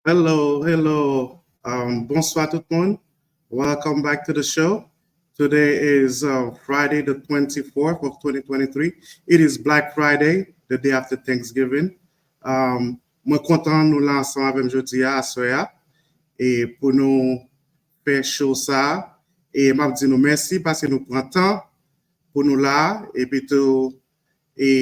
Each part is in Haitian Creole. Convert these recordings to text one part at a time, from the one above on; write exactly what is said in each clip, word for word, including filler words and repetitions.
Hello, hello. Um, bonswa tout moun. Welcome back to the show. Today is uh, Friday, the twenty-fourth of twenty twenty-three. It is Black Friday, the day after Thanksgiving. Um, mwen kontan nou la ansanm avè m jodi a, aswè a, e pou nou fè show sa. E m ap di nou mèsi paske nou pran tan pou nou la, epi tou e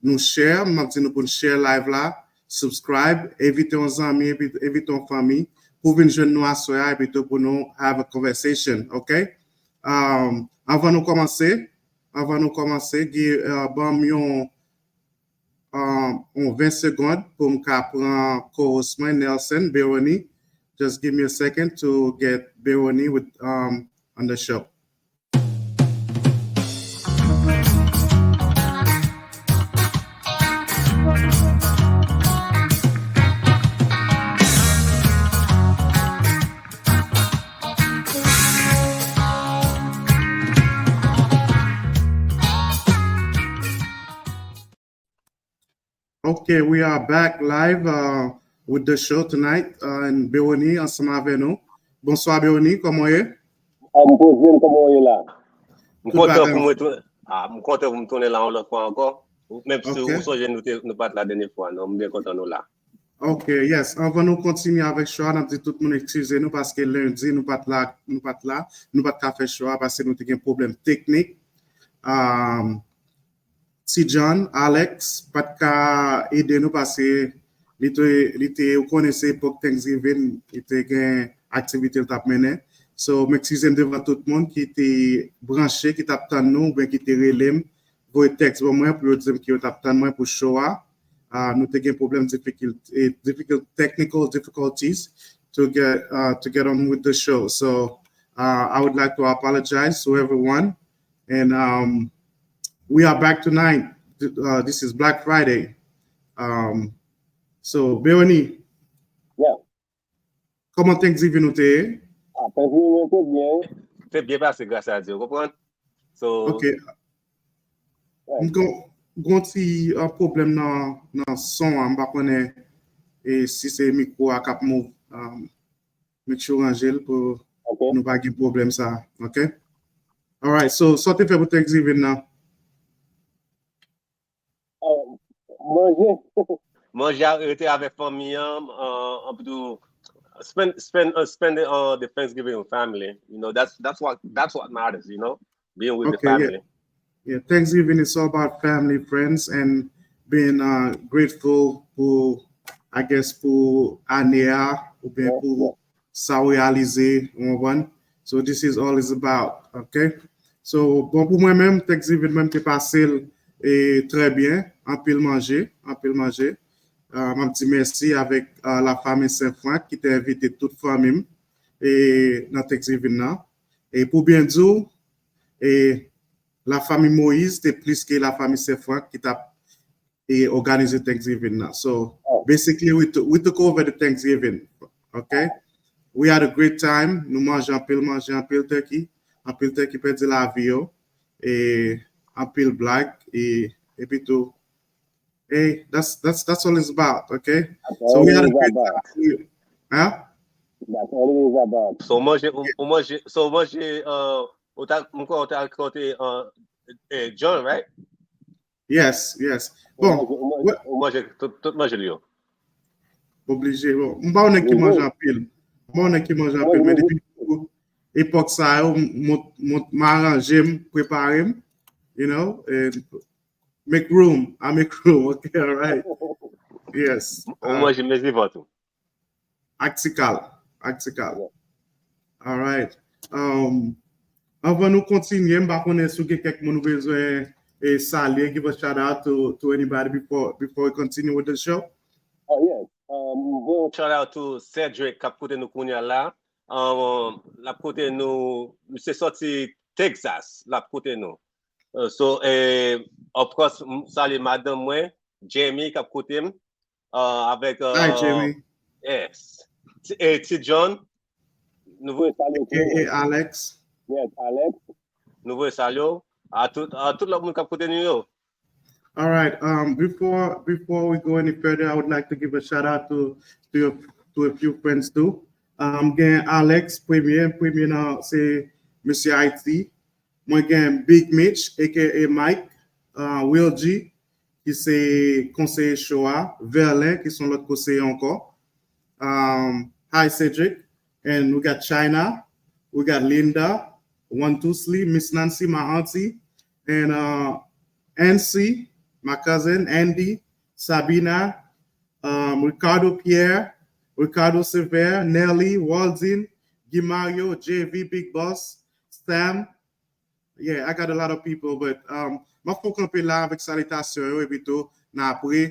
nou share, m ap di nou pou n share live la, subscribe, envite yon zanmi, envi- envite yon fanmi pou vin jwenn nou aswè a, epi tou pou nou have a conversation, ok? Um, anvan nou kòmanse, anvan nou kòmanse, gi, uh, ban m yon, um, yon ven segond pou m ka pran co-host mwen, Nelson, Beroni. Just give me a second to get Beroni with, um, on the show. Ok, we are back live uh, with the show tonight uh, and Beroni ansanm avè nou. Bonswa Beroni, kòman w ye? Ah, m poze m, kòman w ye la? M kontan pou mwen tou. Ah, m kontan pou m tounen la yon lòt fwa ankò. Menm si ou sonje nou te nou pa t la dènye fwa, non, m byen kontan nou la. Ok, yes. Anvan nou kontinye avèk show a, n ap di tout moun eskize nou paske lendi nou pa t la, nou pa t la, nou pa t ka fè show a paske nou te gen pwoblèm teknik. Um, Ti John, Alex, pa t ka ede nou paske li te, li te, ou konnen se epòk Thanksgiving, li te gen aktivite l t ap mennen. So, m eskize m devan tout moun ki te branche, ki t ap tann nou, oubyen ki te rele m, voye tèks ban mwen pou yo di m ke yo t ap tann mwen pou show a. Uh, nou te gen pwoblèm difikilte, difficult technical difficulties to get, uh, to get on with the show. So, uh, I would like to apologize to everyone. And um, we are back tonight. Uh, this is Black Friday. Um, so, Beroni, Yeah. Kòman Thanksgiving ou te ye? Ah, Thanksgiving mwen te byen, wi. Te byen pase, gras a Dye, ou konprann? So, Ok. M gon gon ti uh, pwoblèm nan nan son an, m pa konnen e si se mikwo a k ap move. Um, make sure w ranje l pou Ok. nou pa gen pwoblèm sa, ok? Alright, so sa w te fè pou Thanksgiving nan? Ah, manje. Manje a rete avèk fanmi an, uh, an tou spend spend uh, spend uh, the Thanksgiving with family. You know, that's that's what that's what matters, you know, being with Okay, the family. Yeah, Thanksgiving is all about family, friends, and being uh, grateful pou, I guess, pou ane a, oubyen pou sa w reyalize, ou konprann? So this is all is about, ok? So, bon, pou mwen menm, Thanksgiving mwen te pase l e trè byen, anpil manje, anpil manje. Uh, m ap di mèsi avèk uh, la famille Saint Frank ki te envite tout fanmi m e nan Thanksgiving nan. E pou byen di w, e la famille Moïse te plis ke la famille Saint Frank ki t ap e organize Thanksgiving nan. So, basically, we, took we took over the Thanksgiving, ok? We had a great time. Nou manje anpil manje, anpil turkey, anpil turkey pèdi lavi yo, e anpil blag, e epi tou, hey, that's that's that's all it's about, ok? So we had a great time. Huh? That's all it is about. So manje, ou ou manje, so manje, uh, ou ta, m kwè ou ta kote uh, eh, John, right? Yes, yes. Bon, Ou manje tout, tout manje li yo. Oblije. Bon, m pa yon nèg ki manje anpil. M pa yon nèg ki manje anpil, men depi epòk sa yo, m aranje m, prepare m, you know, and make room. I make room, ok, alright. Yes. Ou manje mezi tou. Ak ti kal. Ak ti kal. Alright. Um, anvan nou kontinye, m pa konnen si w gen kèk moun ou bezwen e salye, give a shout out to, to anybody before, before we continue with the show? Oh, yes. Um, bon, shout out to Cedric k ap koute nou kounye a la. Um, l ap koute nou, misye soti Texas, l ap koute nou. Uh, so, eh, of course, m salye madanm mwen, Jamie, k ap koute m. Uh, avèk uh, Hi, Jamie. Yes. Ti, eh, Ti John, nou voye salye tou. Aka Alex. Yes, Alex. Nou voye salye a tout, a tout lòt moun k ap koute nou yo. All right. Um, before before we go any further, I would like to give a shout out to to, your, to a few friends too. Um, gen Alex premye, premye nan se Mesye Haiti. Mwen gen Big Mitch, aka Mike, uh, Will G, ki se konseye cho a, Verlin, ki se yon lòt konseye ankò. Um, hi Cedric, and we got China, we got Linda, One Two Sli, Miss Nancy, my auntie, and uh, Ancy, my cousin, Andy, Sabina, um, Ricardo Pierre, Ricardo Sever, Nelly, Waldin, Guy Mario, J V, Big Boss, Sam. Yeah, I got a lot of people, but um, m ap fè kanpe la avèk salitasyon yo, epi tou, n apre,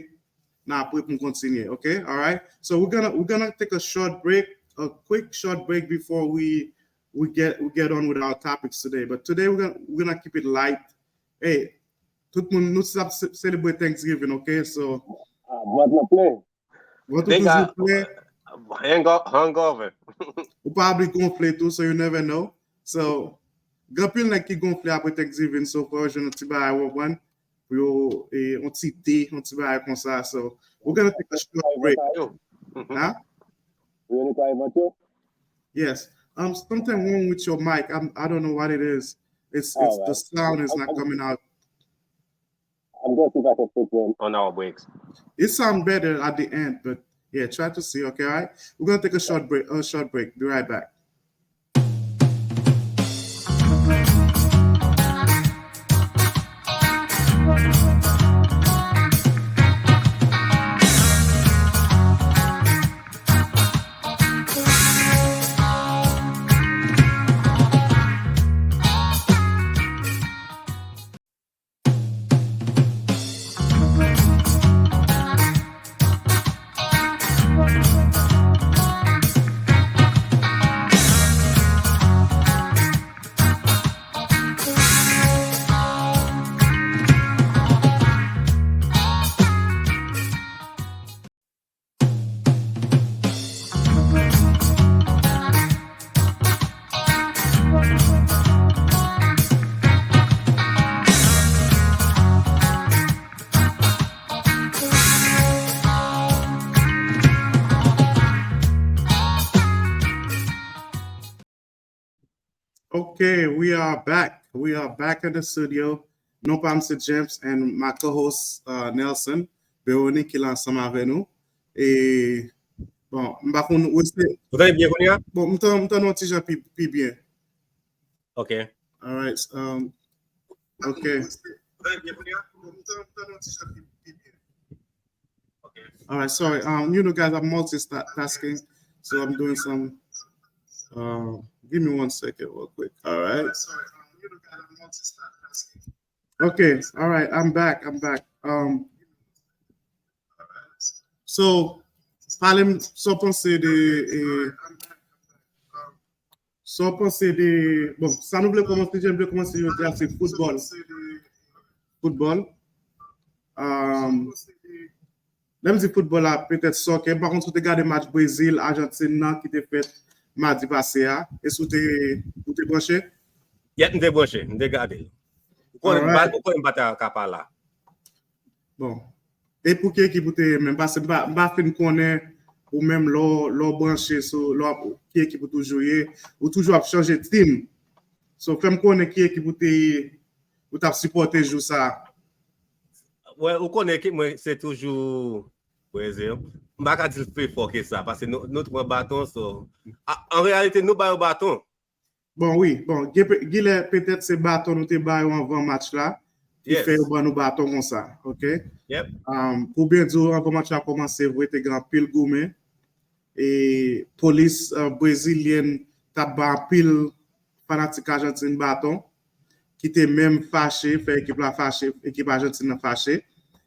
n apre pou m kontinye, okay? All right? So we're gonna, we're gonna take a short break, a quick short break before we, we get, we get on with our topics today. But today we're gonna, we're gonna keep it light. Hey, tout moun, nou ap se- celebrate Thanksgiving, okay? So, Ah, bwat nan plen. Vant ou toujou plen. Hangover. Ou pa abli gonfle tou, so you never know. So, gen anpil nèg ki gonfle apre Thanksgiving, so fò yo jwenn yon ti bagay, w konprann, pou yo, e, yon ti te, yon ti bagay konsa. So, we're gonna take a short break. Huh? Yo netwaye vant yo? Yes. Um, something wrong with your mic. I'm, I don't know what it is. It's, it's the sound is not coming out. I'm going to see if I can put them on our breaks. It sounds better at the end, but yeah, try to see. Okay, all right. We're gonna take a short break. A short break. Be right back. Okay, we are back. We are back in the studio. Non pa m se James and my co-host uh, Nelson, Beronique ki la ansanm avè nou. E bon, m pa konn ou se. Ou tande byen kounye a? Bon, m tande, m tande yon ti jan pi, pi byen. Okay. All right. Um, okay. All right, sorry. Um, you know, guys, I'm multitasking, so I'm doing some. Uh, give me one second, real quick. All right. Okay. All right. I'm back. I'm back. Um, so, pale m sa w panse de. Eh, Sa w panse de, bon, sa nou vle kòmanse, jan nou vle kòmanse jodi a, se foutbòl. Foutbòl. Um, lè m di foutbòl la, petèt soccer. M pa konn si w te gade match Brezil, Ajantin nan ki te fèt madi pase a. Èske w te, ou te branche? Yep, m te branche, m te gade. Ou konnen m pa ta ka pa la. Bon. E pou ki ekip ou te ye menm? Paske m pa, m pa fin konnen ou menm lè w, lè w branche sou, lè w ap, ki ekip ou toujou ye. Ou toujou ap chanje team. So, fè m konnen ki ekip ou te ye, ou t ap sipòte jou sa a. Wè, ou konnen ekip mwen, se toujou Brezil. M pa ka di l pi fò ke sa, paske nou, nou t pran baton, so. A, an reyalite, nou ba yo baton. Bon, wi. Bon, gen pe- gen lè petèt se baton nou te ba yo anvan match la ki fè yo ban nou baton konsa, oke? Um, pou byen di w, anvan match la kòmanse vre, te gen anpil goumen. E polis uh, brezilyèn t ap ba anpil fanatik Ajantin baton. ki te menm fache, fè ekip la fache, ekip Ajantin nan fache.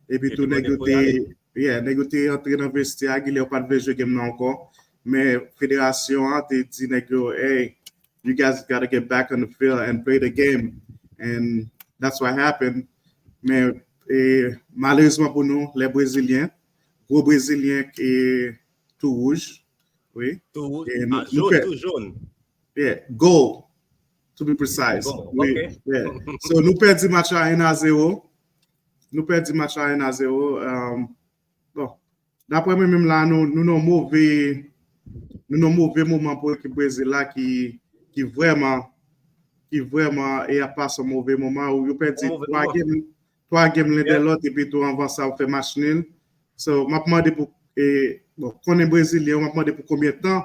Epi tou, nèg yo te, yeah, nèg yo te antre nan vestyè a, genlè yo pa t vle jwe game nan ankò. Men federasyon an te di nèg yo, hey, you guys gotta get back on the field and play the game. And that's what happened. Men e, malerezman pou nou, lè Brezilyen, gwo Brezilyen e tou wouj. Wi. Tou wouj. E nou, ah, nou jòn, pè- tou jòn. Yeah, goal, to be precise. Goal, wi, ok. Yeah. So, nou pèdi match la un à zéro. Nou pèdi match la un à zéro. Um, bon, daprè mwen menm la, nou, nou nan move, nou nan move moman pou ekip Brezil la ki, ki vrèman, ki vrèman e ap pase yon move moman. Ou yo pèdi twa game, twa game len dè lòt, epi tou anvan sa, ou fè match nil. So, m ap mande pou, e, bon, konnen Brezilyen, m ap mande pou konbyen tan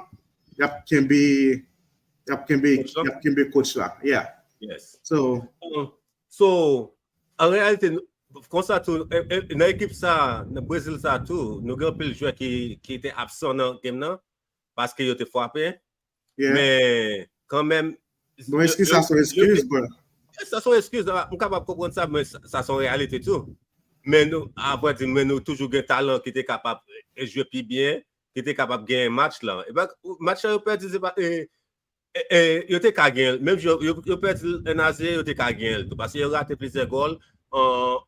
y ap kenbe, y ap kenbe, y ap kenbe coach la. Yeah. Yes. So, so, an reyalite, konsa tou, e, e, nan ekip sa, nan Brezil sa tou, nou gen anpil jwè ki, ki te absan nan game nan, paske yo te frape. Yeah. Men, kanmenm, bon, èske sa se yon eskiz, bro? Sa se yon eskiz, m kapab konprann sa, men sa, sa se yon reyalite tou. Men nou, apre di, men nou toujou gen talan ki te kapab jwe pi byen, ki te kapab genyen match lan. E ben, match lan yo pèdi, se pa, e, e, e, yo te ka genyen, menm jan yo, yo pèdi un à zéro, yo te ka genyen l tou, paske yo rate plizyè gòl, an,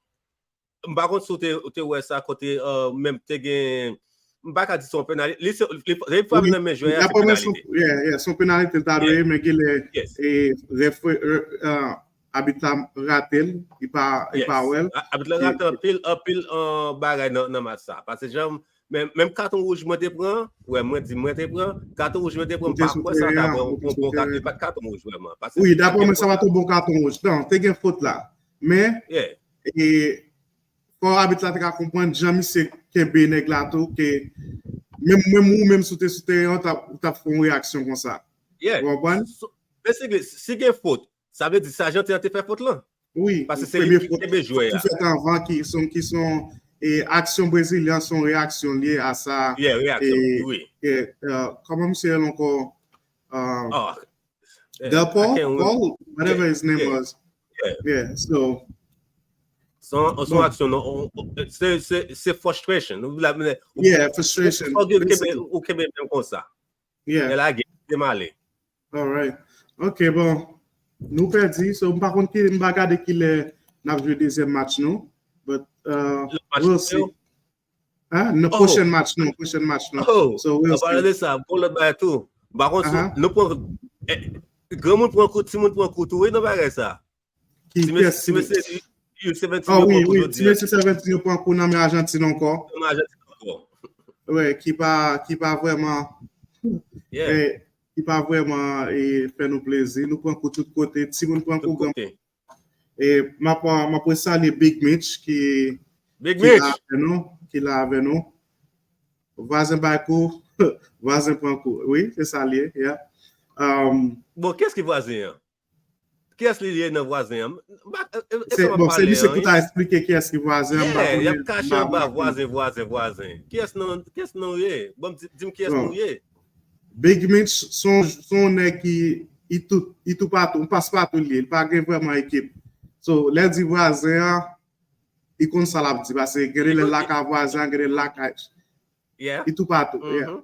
m pa konn si w te, w te wè sa kote, uh, menm te gen, m pa ka di se yon penalite. Li se, li, li frape nan men jwè a, se penalite. Yeah, yeah, se yon penalite l ta dwe, men genlè, e, ref, e, uh, abit la rate l, li pa, li pa wè l. Abit la rate anpil, anpil, uh, bagay nan, nan match sa. Paske jan, men, menm katon wouj mwen te pran, wè, mwen di mwen te pran, katon wouj mwen te pran, m pa kwè sa ta pran yon bon katon, e pa t katon wouj vrèman. Wi, daprè mwen, sa pa t yon bon katon wouj. Non, te gen fot la. Men, e, fò abit la te ka konprann jan misye kenbe nèg la tou, ke menm, menm ou menm si w te sou teren an, ou t ap, ou t ap fè yon reyaksyon konsa. Ou konprann? So, basically, si gen fot, sa vle di se Ajantin an te fè fot lan. Wi, paske se li ki kenbe jwè a. Ki fèt anvan, ki se yon, ki se yon, e, aksyon brezilyen, se yon reyaksyon li ye a sa. Yeah, reyaksyon, wi. E, e, kòman misye rele ankò? Uh, Del Paul, Paul, whatever his name was. Yeah, so. Se yon, se yon aksyon, non, se, se, se frustration. Yeah, frustration. Ou kenbe, ou kenbe menm konsa. Yeah. Lè lage, te male. All right. Ok, bon. Nou pèdi, so m pa konn ki, m pa gade ki lè n ap jwe dezyèm match nou. But, uh, we'll see. Hein? Nan pwochèn match nou, pwochèn match nou. Oh, so, we'll see. An palan de sa, bon lòt bagay tou. Pa kont, nou pran, e, granmoun pran kou, timoun pran kou tou, wi, nan bagay sa. Ti mesye, ti mesye U seventeen yo pran kou jodi a. Ti mesye seventeen yo pran kou nan men Ajantin ankò. Nan men Ajantin ankò. Wi, ki pa, ki pa vrèman, e, ki pa vrèman, e, fè nou plezi. Nou pran kou tout kote, timoun pran kou, granmoun. E m ap, m ap resalye Big Mitch ki, ki la avè nou, ki la avè nou. Vwazen bay kou, vwazen pran kou. Wi, se sa l ye, yeah. Um, bon, kiyès ki vwazen an? Kiyès li ye nan vwazen an? Bon, se misye ki ta eksplike kiyès ki vwazen an, m pa konnen. Y ap kache anba vwazen, vwazen, vwazen. Kiyès nan, kiyès nan w ye? Bon, di, di m kiyès nou ye. Big Mitch, se yon, se yon nèg ki, li tou, li toupatou, yon paspatou li ye, li pa gen vrèman ekip. So, lè l di vwazen an, li konn sa l ap di, paske gen de lè l lakay vwazen an, gen de lè l lakay. Li toupatou, yeah.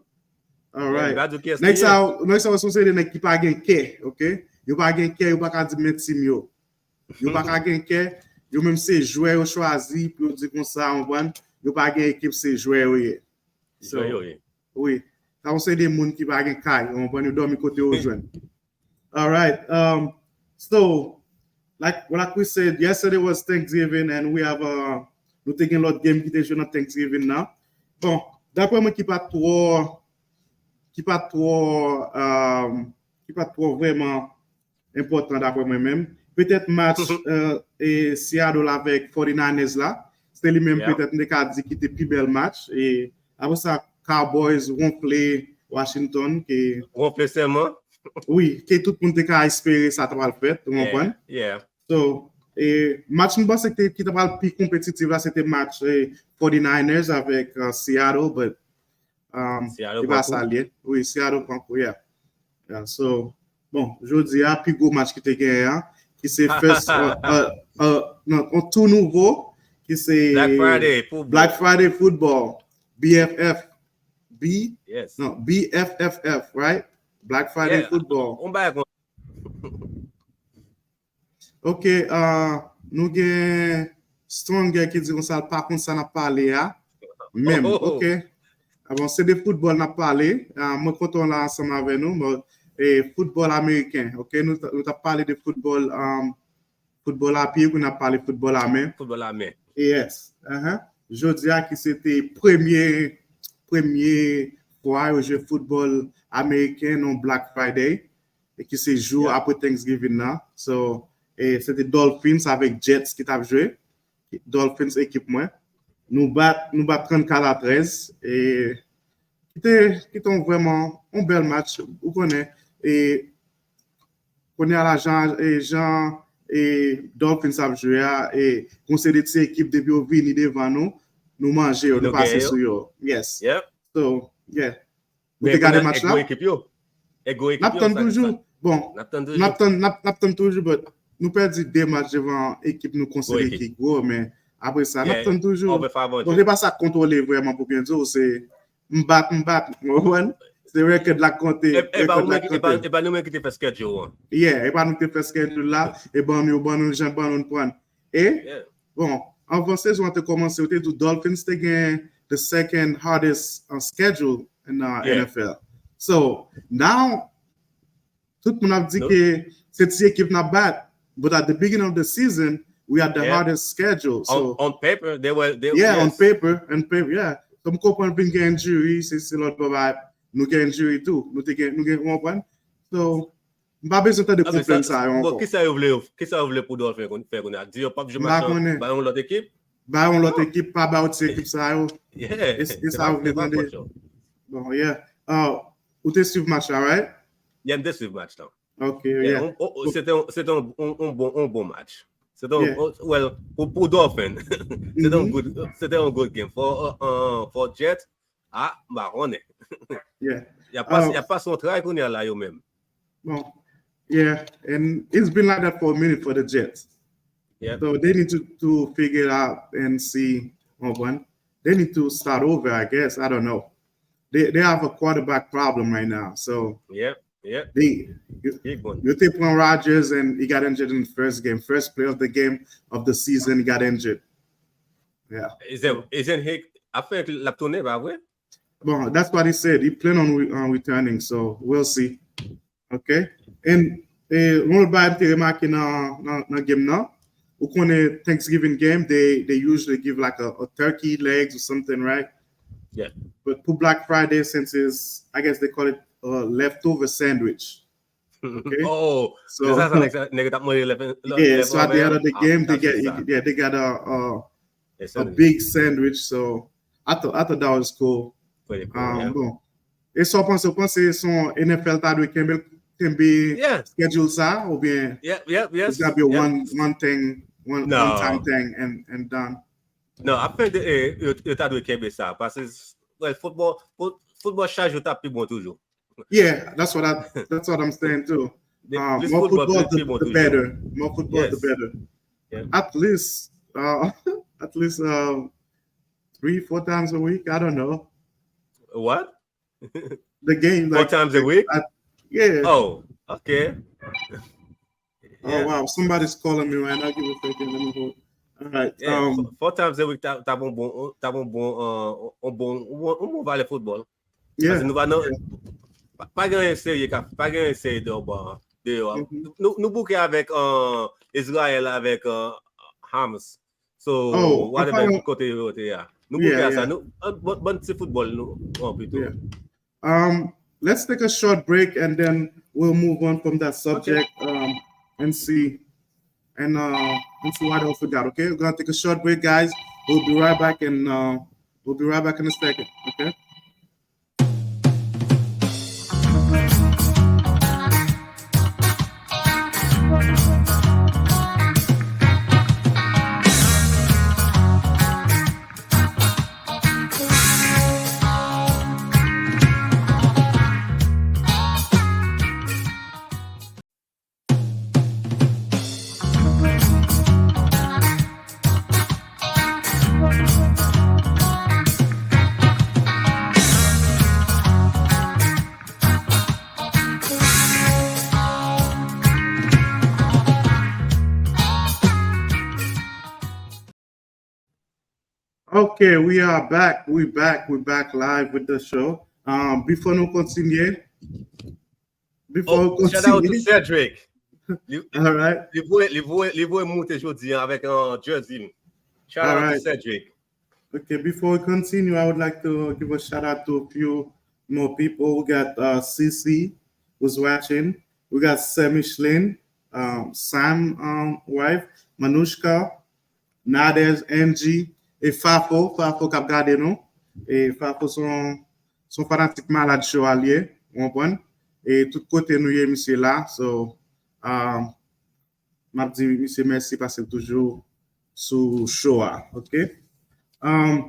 All right. Nèg sa yo, nèg sa yo se yon seri de nèg ki pa gen kè, ok? Yo pa gen kè, yo pa ka di men tim yo. Yo pa ka gen kè, yo menm se jwè yo chwazi pou yo di konsa, w konprann? Yo pa gen ekip, se jwè yo ye. So, wi. Sa yon seri de moun ki pa gen kay, w konprann, yo dòmi kote yo jwenn. All right. Um, so, like, like we said, yesterday was Thanksgiving and we have, uh, nou te gen lòt game ki te jwe nan Thanksgiving nan. Bon, daprè mwen ki pa t twò, ki pa t twò, um, ki pa t twò vrèman enpòtan daprè mwen menm. Petèt match, euh, e Seattle avèk forty-niners la, se li menm petèt m te ka di ki te pi bèl match. E apre sa, Cowboys wonfle Washington, ke wonfle sèlman? Wi, ke tout moun te ka espere sa ta pral fèt, ou konprann? So, e match m panse ki te, ki ta pral pi konpetitif la, se te match, e, forty-niners avèk, uh, Seattle, but, um, se pa sa l ye. Wi, Seattle pran kou, yeah. Yeah, so, bon, jodi a, pi gwo match ki te genyen an, ki se first, uh, uh, uh, non, yon tou nouvo, ki se Black Friday Football. Black Friday Football, B F F, B, yes. Non, B F F F, right? Black Friday Football. On bagay kon Ok, uh, nou gen Stronger ki di konsa l pa konn sa n ap pale a. Menm, ok. Ah, bon, se de foutbòl n ap pale. Ah, mwen kontan la ansanm avè nou. Bon, e foutbòl ameriken, ok? Nou, t- nou t ap pale de foutbòl, um, foutbòl a pye, pou n ap pale foutbòl a men. Foutbòl a men. Yes. Uh-huh. Jodi a ki se te premye, premye fwa yo jwe foutbòl ameriken nan Black Friday, e ki se jou apre Thanksgiving nan. So, e se te Dolphins avèk Jets ki t ap jwe. Dolphins ekip mwen. Nou bat, nou bat trannkat a trèz. E ki te, ki te yon vrèman yon bèl match. Ou konnen, e kounye a la, jan, e jan e Dolphins ap jwe a, e konsèy de ti ekip, depi yo vini devan nou, nou manje yo, nou pase sou yo. Yes. So, yeah. Ou te gade match la? Gwo ekip yo. E gwo ekip yo, n ap tann toujou. Bon, n ap tann toujou. N ap tann, n ap, n ap tann toujou, but nou pèdi de match devan ekip nou konsidere ki gwo, men apre sa, n ap tann toujou. Bon, se pa sa k kontwole vrèman, pou byen di w, se m bat, m bat, ou konprann? Se rekòd la k konte, e, e pa ou menm ki te, e pa nou menm ki te fè schedule an. Yeah, e pa nou ki te fè schedule la, e ban yo, ban nou, jan ban nou pran. E, bon, anvan sezon an te kòmanse, yo te di Dolphins te gen the second hardest, uh, schedule in, uh, N F L. So, now, tout moun ap di ke se ti ekip n ap bat. But at the beginning of the season, we had the hardest schedule. So, on, on paper, they were, they, yeah, on paper, on paper, yeah. So, m konprann vin gen injury, se, se lòt bò bagay. Nou gen injury tou. Nou te gen, nou gen, ou konprann? So, m pa bezwen tande konplenn sa yo ankò. Bon, kisa yo vle, kisa yo vle pou Dolphin fè kounye a? Di yo p ap jwe match nan, ba yon lòt ekip? Ba yon lòt ekip, pa ba yo ti ekip sa yo. E, e sa yo vle tande. Bon, yeah. Uh, ou te swiv match la, right? Yeah, m te swiv match la. Ok, yeah. Se te yon, se te yon, yon, yon bon, yon bon match. Se te yon, well, pou, pou Dolphin, se te yon good, se te yon good game. For, uh, uh, for Jets, ah, m pa konnen. Yeah. Y ap pase, y ap pase yon tray kounye a la, yo menm. Bon, yeah, and it's been like that for a minute for the Jets. Yeah. So they need to, to figure it out and see, you know, one. They need to start over, I guess. I don't know. They, they have a quarterback problem right now. So, yeah, yeah. They, you, you take one Rodgers and he got injured in the first game, first play of the game of the season, he got injured. Yeah. Isn't, isn't he, I think l ap tounen, pa vre? Bon, that's what he said. He plan on, re- on returning, so we'll see. Ok. And, eh, yon lòt bagay m te remake nan, nan, nan game nan, ou konnen Thanksgiving game, they, they usually give like a, a turkey legs or something, right? Yeah. But pou Black Friday, since it's, I guess they call it a leftover sandwich. Ok? Oh, so, se sa, sa nèg yo t ap manje lè, yeah, so at the end of the game, they get, yeah, they got a, a, a big sandwich, so I thought, I thought that was cool. Pretty cool, yeah. Bon. E sa w panse, ou panse se yon N F L ta dwe kenbe, kenbe schedule sa, oubyen it's gotta be one, one thing, one, one time thing and, and done? Non, apre de, eh, yo, yo ta dwe kenbe sa, paske, well, football, foot- football chak jou t ap pi bon toujou. Yeah, that's what I, that's what I'm saying too. More football, the, the better. More football, the better. At least, uh, at least, uh, three, four times a week. I don't know. What? The game, four times a week? Yeah. Oh, okay. Oh, wow, somebody's calling me right now. Give me a second. Let me hold. All right. Yeah, um, four times a week, ta, ta bon, bon, ta bon, bon, uh, on bon, on bon, on bon valè football. Yeah. Paske nou pa nan, pa, pa gen anyen serye ka, pa gen anyen serye deyò, deyò a. Nou, nou bouke avèk, uh, Izrayèl avèk, uh, Hamas. So, whatever kote yo te a. Nou bouke a sa. Nou, uh, bon, bon ti football nou, bon, pito. Yeah. Um, let's take a short break and then we'll move on from that subject, um, and see and, uh, and see what else we got. Okay, we're gonna take a short break, guys. We'll be right back, and, uh, we'll be right back in a second. Okay. Okay, we are back. We back. We back live with the show. Um, before nou kontinye, before Oh, shout out to Cedric. All right. Li voye, li voye, li voye moute jodi an avèk an jersey. Shout out to Cedric. Okay, before we continue, I would like to give a shout out to a few more people. We got uh, C C who's watching. We got Sir Michelin, um, Sam um, wife, Manushka, Nadej, Angie, e Fafo, Fafo k ap gade nou. E Fafo se yon se yon fanatik malad show a l ye, ou konprann? E tout kote nou ye, misye la. So, um, m ap di misye mèsi paske l toujou sou show a, ok? Um,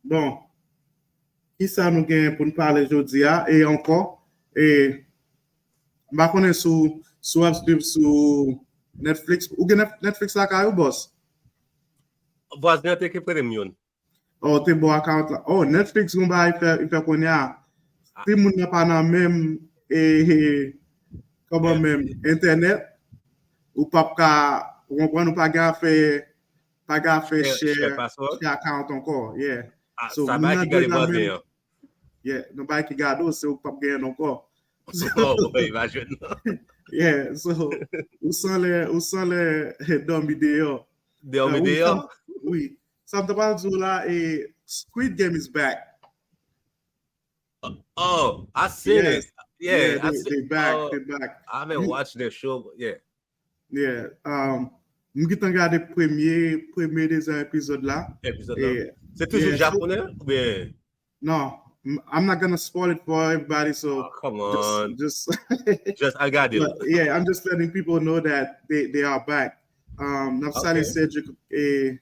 bon, kisa nou genyen pou n pale jodi a? E ankò, e m pa konnen si w si w ap swiv sou Netflix. Ou gen Net- Netflix lakay ou, boss? Vwazen an te ke prete m youn. Oh, te bon account la. Oh, Netflix gon bagay fè fè kounye a. Si moun nan pa nan menm e kòman menm entènèt, ou p ap ka ou konprann ou pa gen afè pa gen afè share share account ankò. Yeah. So, sa bagay ki gade vwazen an. Yeah, nan bagay ki gade w, se ou k p ap genyen ankò. Oh, imagine. Yeah, so ou san lè ou san lè dòmi deyò. Dòmi deyò. Wi. Sa m t ap di w la e Squid Game is back. Oh, I seen it. Yeah, they, they back, they back. I haven't watched the show, but yeah. Yeah. Um, m gentan gade premye premye dezyèm epizòd la. Epizòd la. Se toujou japonè oubyen? No, I'm not gonna spoil it for everybody. So oh, come on, just just I got it. Yeah, I'm just letting people know that they, they are back. Um, n ap salye Cedric, eh,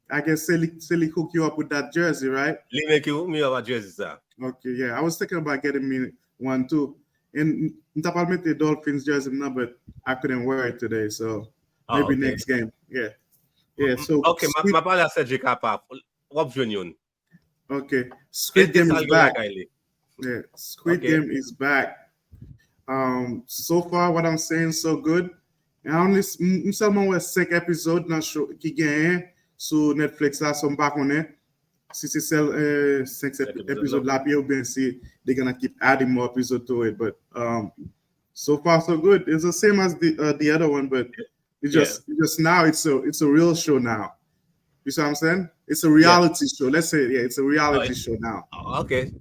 I guess se li se li hook you up with that jersey, right? Li make you hook me up a jersey sa. Okay, yeah, I was thinking about getting me one too. And m t ap al mete Dolphins jersey nan, but I couldn't wear it today, so maybe next game. Yeah. Yeah, so okay, m ap pale a Cedric apa. W ap jwenn youn. Okay. Squid Game is back. Yeah, Squid Game is back. Um, so far, what I'm saying, so good. And only m sèlman wè senk epizòd nan show ki genyen sou Netflix la, so m pa konnen si se sèl senk epizòd la pye oubyen si they gonna keep adding more episode to it. But um, so far, so good. It's the same as the uh, the other one, but it's just yeah. just now it's a it's a real show now. You see what I'm saying? It's a reality yeah. show. Let's say yeah, it's a reality oh, show now. Okay.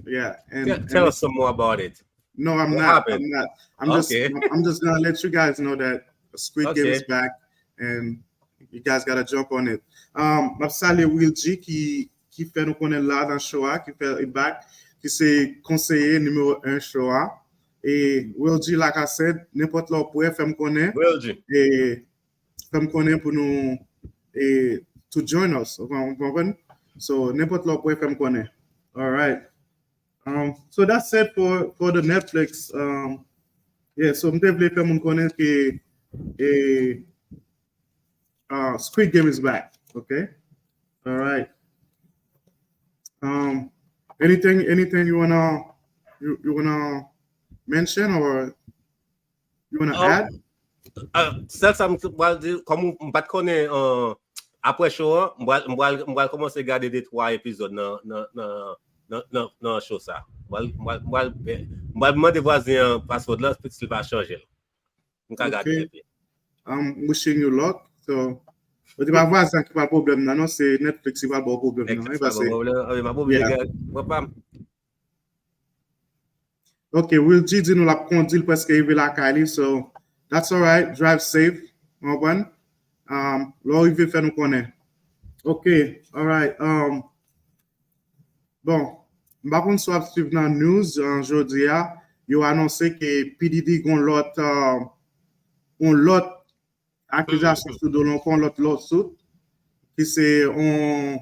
Yeah. And tell, and tell us some more about it. No, I'm what not. Happened? I'm not. I'm okay. just I'm just gonna let you guys know that Squid okay. Game is back and you guys gotta jump on it. Um, m ap salye Will G ki ki fè nou konnen la nan show a, ki fè it back, ki se konseye nimewo en show a. E Will G Lacasset, nenpòt lè w prè, fè m konnen. Will G. E fè m konnen pou nou e to join us. Ou konprann? So, nenpòt lè w prè, fè m konnen. All right. Um, so that's it for, for the Netflix. Um, yeah, so m te vle fè moun konnen ke e uh, Squid Game is back. Okay. All right. Um, anything, anything you wanna, you, you wanna mention or you wanna um, add? Uh, sèl sa m pral di, kòm m pa t konnen uh, apre show an, m pral m pral kòmanse gade de twa epizòd nan nan nan nan nan show sa. M pral m pral m pral mande vwazen an password la, si l pa chanje l. M ka gade epi. I'm wishing you luck. So, ou te pa vwazen ki pa pwoblèm nan, non, se Netflix ki pa bon pwoblèm nan. Netflix pa bon pwoblèm. Mwen pa oblije gade. Ok, Will G di nou l ap kondi, l prèske rive lakay li, so that's alright, drive safe, ou konprann? Um, lè w rive fè nou konnen. Ok, alright. Um, bon, m pa konn si w ap swiv nan news uh, jodi a, yo anonse ke P Diddy gon lòt uh, on lòt akizasyon sou do l ankò, lòt lawsuit ki se on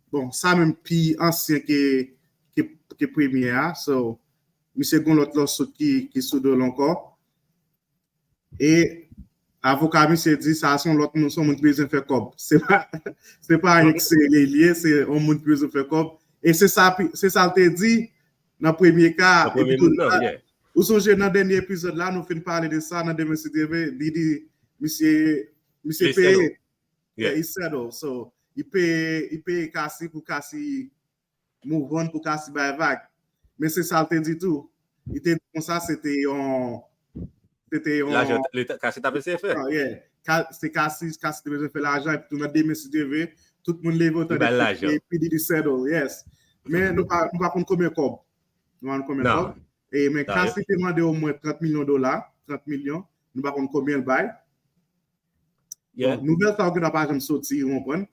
bon sa menm pi ansyen ke ke, ke premye a. So misye gon lòt lawsuit ki ki sou do l ankò. E Avoka misye di sa se yon lòt moun, se yon moun ki bezwen fè kòb. Se pa, se pa yon serye li ye, se yon moun ki bezwen fè kòb. E se sa, se sa l te di nan premye ka. Epi tou, ou sonje nan dènye epizòd la, nou fin pale de sa nan Demen Si Dye Vle, li di misye, misye peye. Yeah, he settle. So, li peye, li peye Cassie pou Cassie move on pou Cassie bay vag. Men se sa l te di tou. Li te di konsa se te yon se te yon Lajan li t- Cassie t ap eseye fè. Ah, yeah. Ka- se Cassie, Cassie te bezwen fè lajan epi tou nan Demen Si Dye Vle, tout moun leve otan de P D D settle, yes. Men nou pa nou pa konn konbyen kòb. Nou pa konn konbyen kòb. E men Cassie te mande omwen trant milyon dola, trant milyon. Nou pa konn konbyen l bay. Bon, nouvèl sa yo gentan pa janm soti, ou konprann?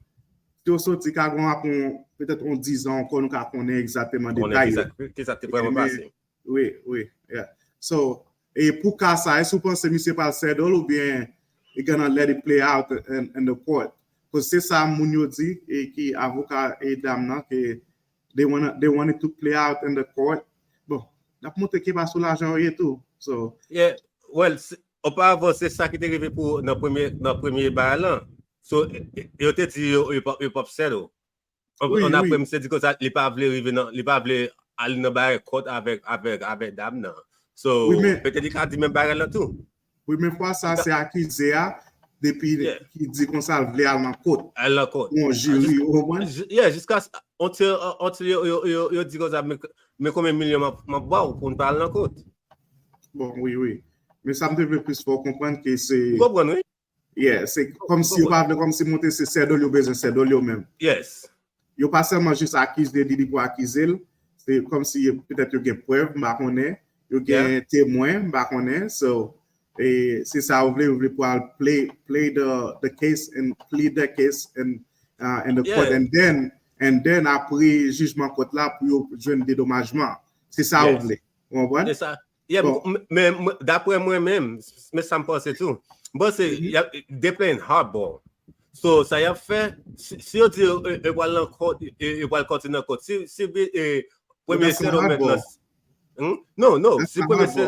Si yo soti, ka gen apre petèt yon dizan ankò, nou ka konnen egzakteman detay yo. Ki sa ki te vrèman pase. Wi, wi, yeah. So, e pou ka sa, èske ou panse misye pral settle oubyen he gonna let it play out in, in the court? Cause se sa moun yo di, e ki avoka e dam nan, ke they wanna, they want it to play out in the court. Bon, n ap montre ke pa sou lajan yo ye tou. So, yeah, well, Oparavan, se sa ki te rive pou nan premye, nan premye bagay lan. So, yo te di yo, yo p ap, yo p ap settle. An apre, misye di konsa, li pa vle rive nan, li pa vle al nan bagay kòt avèk, avèk, avèk dam nan. So, petèt li ka di menm bagay lan tou. Wi, men fwa sa, se akize a, depi ki di konsa, l vle al nan kòt. Al nan kòt. Pou yon jiri, ou konprann? Yeah, jiska, until, until yo, yo, yo, yo di konsa, men, men konbyen milyon m ap, m ap ba w pou n pa al nan kòt. Bon, wi, wi. Men sa m te vle plis fè w konprann ke se Ou konprann, wi? Yeah, se kòmsi yo pa vle kòmsi montre se settle yo bezwen settle yo menm. Yes. Yo pa sèlman jis akize li, li pou akize l. Se kòmsi petèt yo gen prèv, m pa konnen. Yo gen temwen, m pa konnen. So, e, se sa yo vle, yo vle pou al play, play the, the case and plead the case and, uh, in the court. And then, and then apre jijman kòt la pou yo jwenn dedomajman. Se sa yo vle. Ou konprann? Se sa. Yeah, bon. Men, men, daprè mwen menm, men sa m panse tou. M panse, y ap, they playing hardball. So, sa y ap fè, si, si yo di yo, yo pral nan kòt, yo, yo pral kontinye nan kòt. Si, si, e, premye settlement lan, hmm? Non, non, si premye se,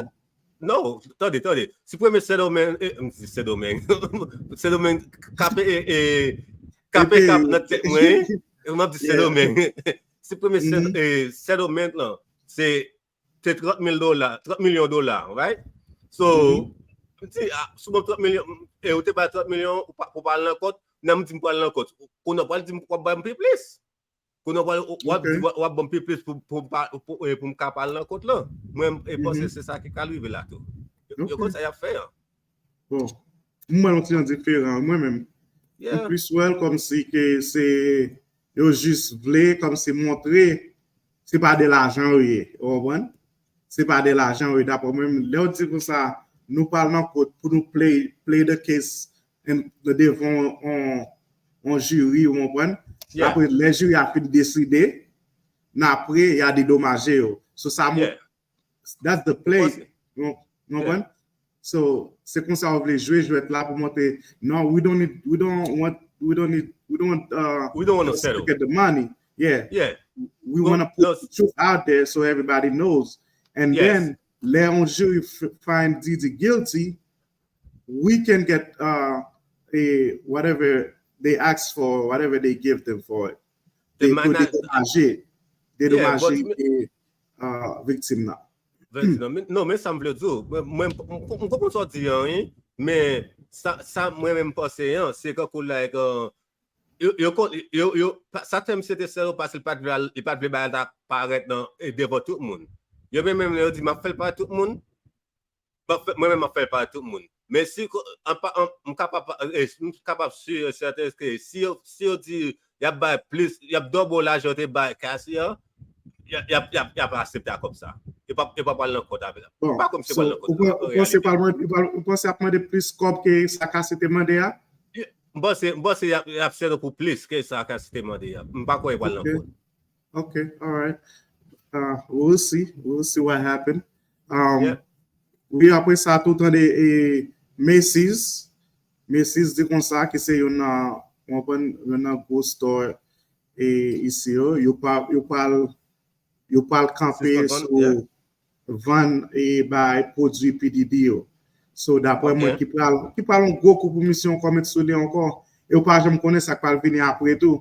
non, tande, tande. Si premye settlement, e, m di settlement. Settlement, kape, e, e, kape kap nan tèt mwen, e, m ap di settlement. Si premye set-, e, settlement lan, se te trant mil dola, trant milyon dola, right? So, m di, ah, si w ban m trant milyon, e ou te bay trant milyon, ou pa, ou pa al nan kòt, nan m di m pral nan kòt. Kounye a w pral di m w ap bay m pi plis. Kounye a w pral, w ap di, w ap ban m pi plis pou, pou, pou, pou, e, pou m ka pa al nan kòt lan. Mwen, e, panse se sa ki ka rive la tou. Yo, yo konn sa y ap fè an. Bon, m wè l yon ti jan diferan, mwen menm. M plis wè l kòmsi ke se yo jis vle kòmsi montre se pa de lajan yo ye, ou konprann? Se pa de lajan yo ye, daprè mwen, lè yo di konsa, nou pral nan kòt pou nou play, play the case devan yon, yon jiri, ou konprann? Apre, lè jiri a fin deside, n apre, y a dedomaje yo. So, sa montre That's the play. Ou konprann? So, se konsa yo vle jwe jwèt la pou montre, no, we don't need, we don't want, we don't need, we don't want, uh, we don't want to settle. To get the money. Yeah. Yeah. We want to put the truth out there so everybody knows. And then, lè yon jiri find Diddy guilty, we can get, uh, a, whatever they ask for, whatever they give them for it. They, they dedomaje, dedomaje, e, uh, viktim nan. Non, men sa m vle di w, mwen, mwen, m konprann sa w di an, wi, men sa, sa mwen menm panse an, se kankou, like, uh, yo, yo, yo, yo, sa tèm se te sèl paske li pa t vle, li pa t vle bagay la parèt nan, e, devan tout moun. Yo menm, menm lè yo di, "M ap fè l parèt tout moun," mwen menm, m ap fè l parèt tout moun. Men si, m kapab, e, m kapab si e sèten ke si yo, si yo di y ap bay plis, y ap double lajan yo te bay Cassie an, y ap, y ap, y ap, y ap aksepte a kòb sa. Yo p ap, yo p ap al nan kòt avè l. Bon, m pa kwè misye pral nan kòt. Ou panse pral mande, ou panse y ap mande plis kòb ke sa Cassie te mande a? M panse, m panse y ap, y ap settle pou plis ke sa Cassie te mande a. M pa kwè yo pral nan kòt. Ok, all right. Uh, we'll see. We'll see what happen. Um, wi, apre sa, tou tande, e, Macy's. Macy's di konsa ke se youn nan, w konprann, youn nan gwo store, e, isi yo. Yo pa, yo pral, yo pral kanpe sou vann e bay pwodui P Diddy yo. So, daprè mwen, ki pral, ki pral yon gwo kou pou misye ankò, met sou li ankò. E ou pa janm konnen sa k pral vini apre tou.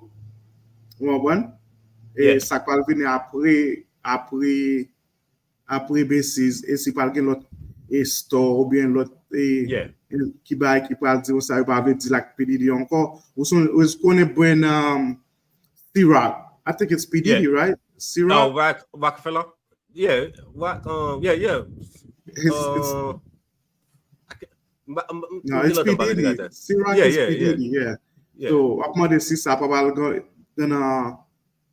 Ou konprann? E sa k pral vini apre, apre, apre Macy's, e si pral gen lòt e store oubyen lòt e, e ki bay ki pral di sa yo pa vle di l ak P Diddy ankò. Ou son, ou konnen brand um, C-Rock. I think it's P Diddy, right? C-Rock? Rock, Rockefeller? Yeah, Rock, um, yeah, yeah. It's, it's, Uh, I can't- but, um, um, no, you it's know P somebody Diddy. like that. C-Rock Yeah, is yeah, P yeah. Diddy, yeah. Yeah. So, w ap mande si sa pa pral go- gonna,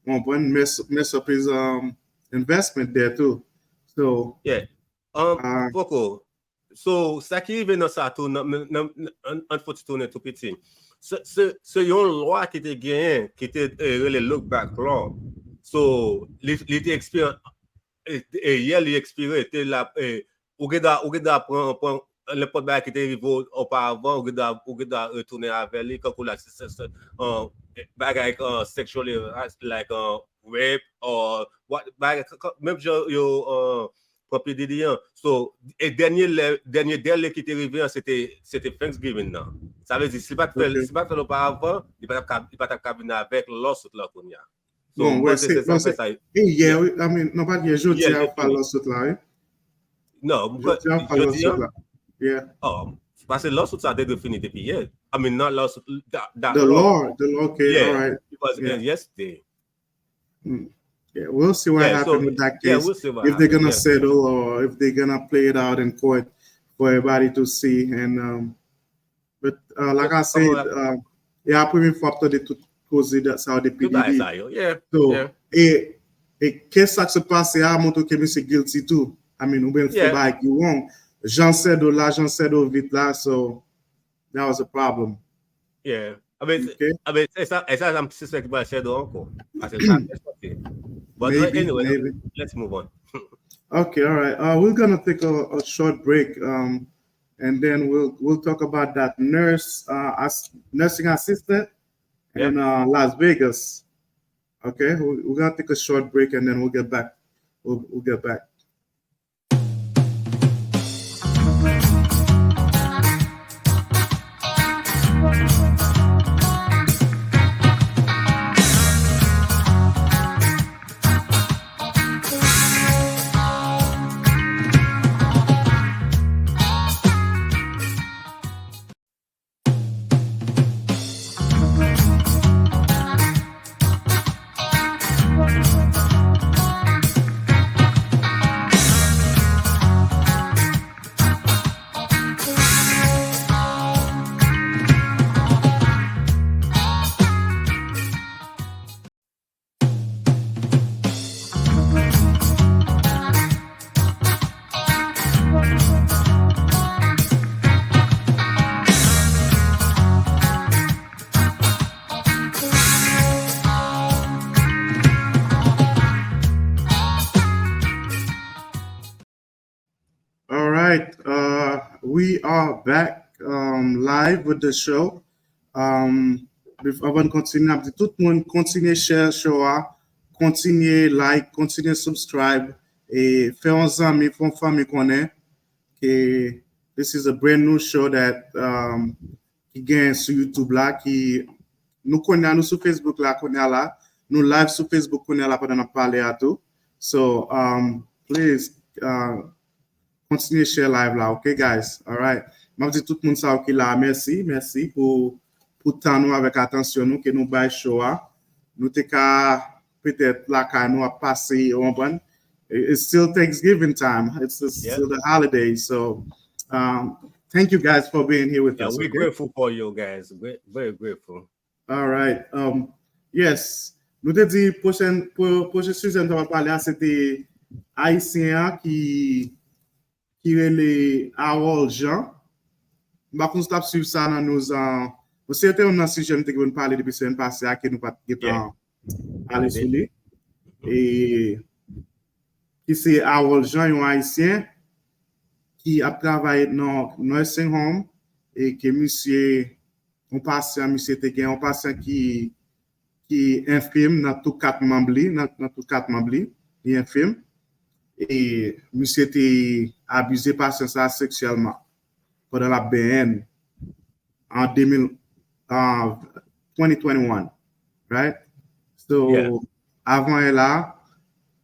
um, mess, mess up his um, investment there too. So, Yeah. Um, Ah. Poko. So, sa ki rive nan sa tou, nan, nan, nan, an, an fò ti tounen tou piti. Se, se, se yon lwa ki te genyen, ki te eh, rele Look Back Law. So, li, li te ekspire, e, e yè li ekspire, te la, e, ou gen dwa, ou gen dwa pran, pran nenpòt bagay ki te rive w oparavan, ou gen dwa, ou gen dwa retounen avè li, kankou la, se, se, se, uh, bagay uh, sexually harassed, like uh, rape, or what, bagay, k- k- menm jan yo uh, pran P Diddy an. So, e dènye lè, dènye dèl ki te rive an, se te, se te Thanksgiving nan. Sa vle di, si pa t fè, Ok. si pa t fè l oparavan, li pa t ap ka, li pa t ap ka vin avèk lawsuit la kounye a. So, Bon, m wè, panse se, se sa bon, fè se, sa. e yè, wi, I mean, non, pa t yè, jodi Yeah, a, yo fè jodi. Lawsuit la, wi. Non, m Jodi a, yo fè jodi Lawsuit an, la. Yeah. Oh, paske lawsuit sa te dwe fini depi yè. I mean, not lawsuit, that, that The law. law, the law, okay, Yeah, all right. It was Yeah. yesterday. Mm. Yeah, we'll see what Yeah, happens so, with that yeah, case. We'll see what If they're happens, gonna yeah. settle or if they're gonna play it out in court for everybody to see. And um, but uh, like I said, Kòman uh, e a premye fwa ap tande tout koze de sa yo depi Tout bagay debi. Sa yo, yeah. So, Yeah. e, e kes sa k sot pase a montre ke misye guilty tou. I mean, ou byen fè Yeah. bagay ki wrong. Jan Sèdo la, Jan Sèdo vit la, so that was a problem. Yeah. I mean, Okay. I mean, e sa, e sa, m se sèk ba Sèdo ankò. Paske sa fè sòti. But uh, Maybe, anyway, maybe. Let's move on. Okay, all right. Uh, we're gonna take a, a short break, um, and then we'll we'll talk about that nurse, uh, as, nursing assistant in uh, Las Vegas. Okay, we, we're gonna take a short break and then we'll get back. We'll, we'll get back. All right, uh, we are back um, live with the show. Um, bef- avan n kontinye, ap di tout moun kontinye share show a, kontinye like, kontinye subscribe, e fè yon zanmi, fè yon fanmi konnen ke this is a brand new show that um, ki gen sou YouTube la, ki nou konnen nou sou Facebook la konnen la, nou live sou Facebook konnen la pandan n ap pale a tou. So, um, please, uh, kontinye share live la, okay guys? All right. M ap di tout moun sa yo ki la, mèsi, mèsi pou, pou tan nou avèk atansyon nou ke nou bay show a. Nou te ka petèt lakay nou ap pase, ou konprann? It- It's still Thanksgiving time. It's, it's Yeah. Still the holiday. So, um, thank you guys for being here with Yeah, us. We're Okay? Grateful for you guys. We're very grateful. All right. Um, yes. Nou te di pwochèn, pwo- pwochen sijè nou ta pral pale a, se te Ayisyen an ki, ki rele Harold Jean. M pa konn si w t ap swiv sa nan news an. Bon, se te youn nan sijè nou te gen pou n pale depi semèn pase a, ke nou pa t gen tan ale sou li. E ki se Harold Jean, yon Ayisyen ki ap travay nan nursing home, e ke misye, yon pasyan, misye te gen yon pasyan ki, ki enfim nan tou kat manm li, nan, nan tou kat manm li, li enfim. E misye te abize pasyan sa seksyèlman. pandan l ap benyen an de mil, ah, twenty twenty-one, right? So, avan e la,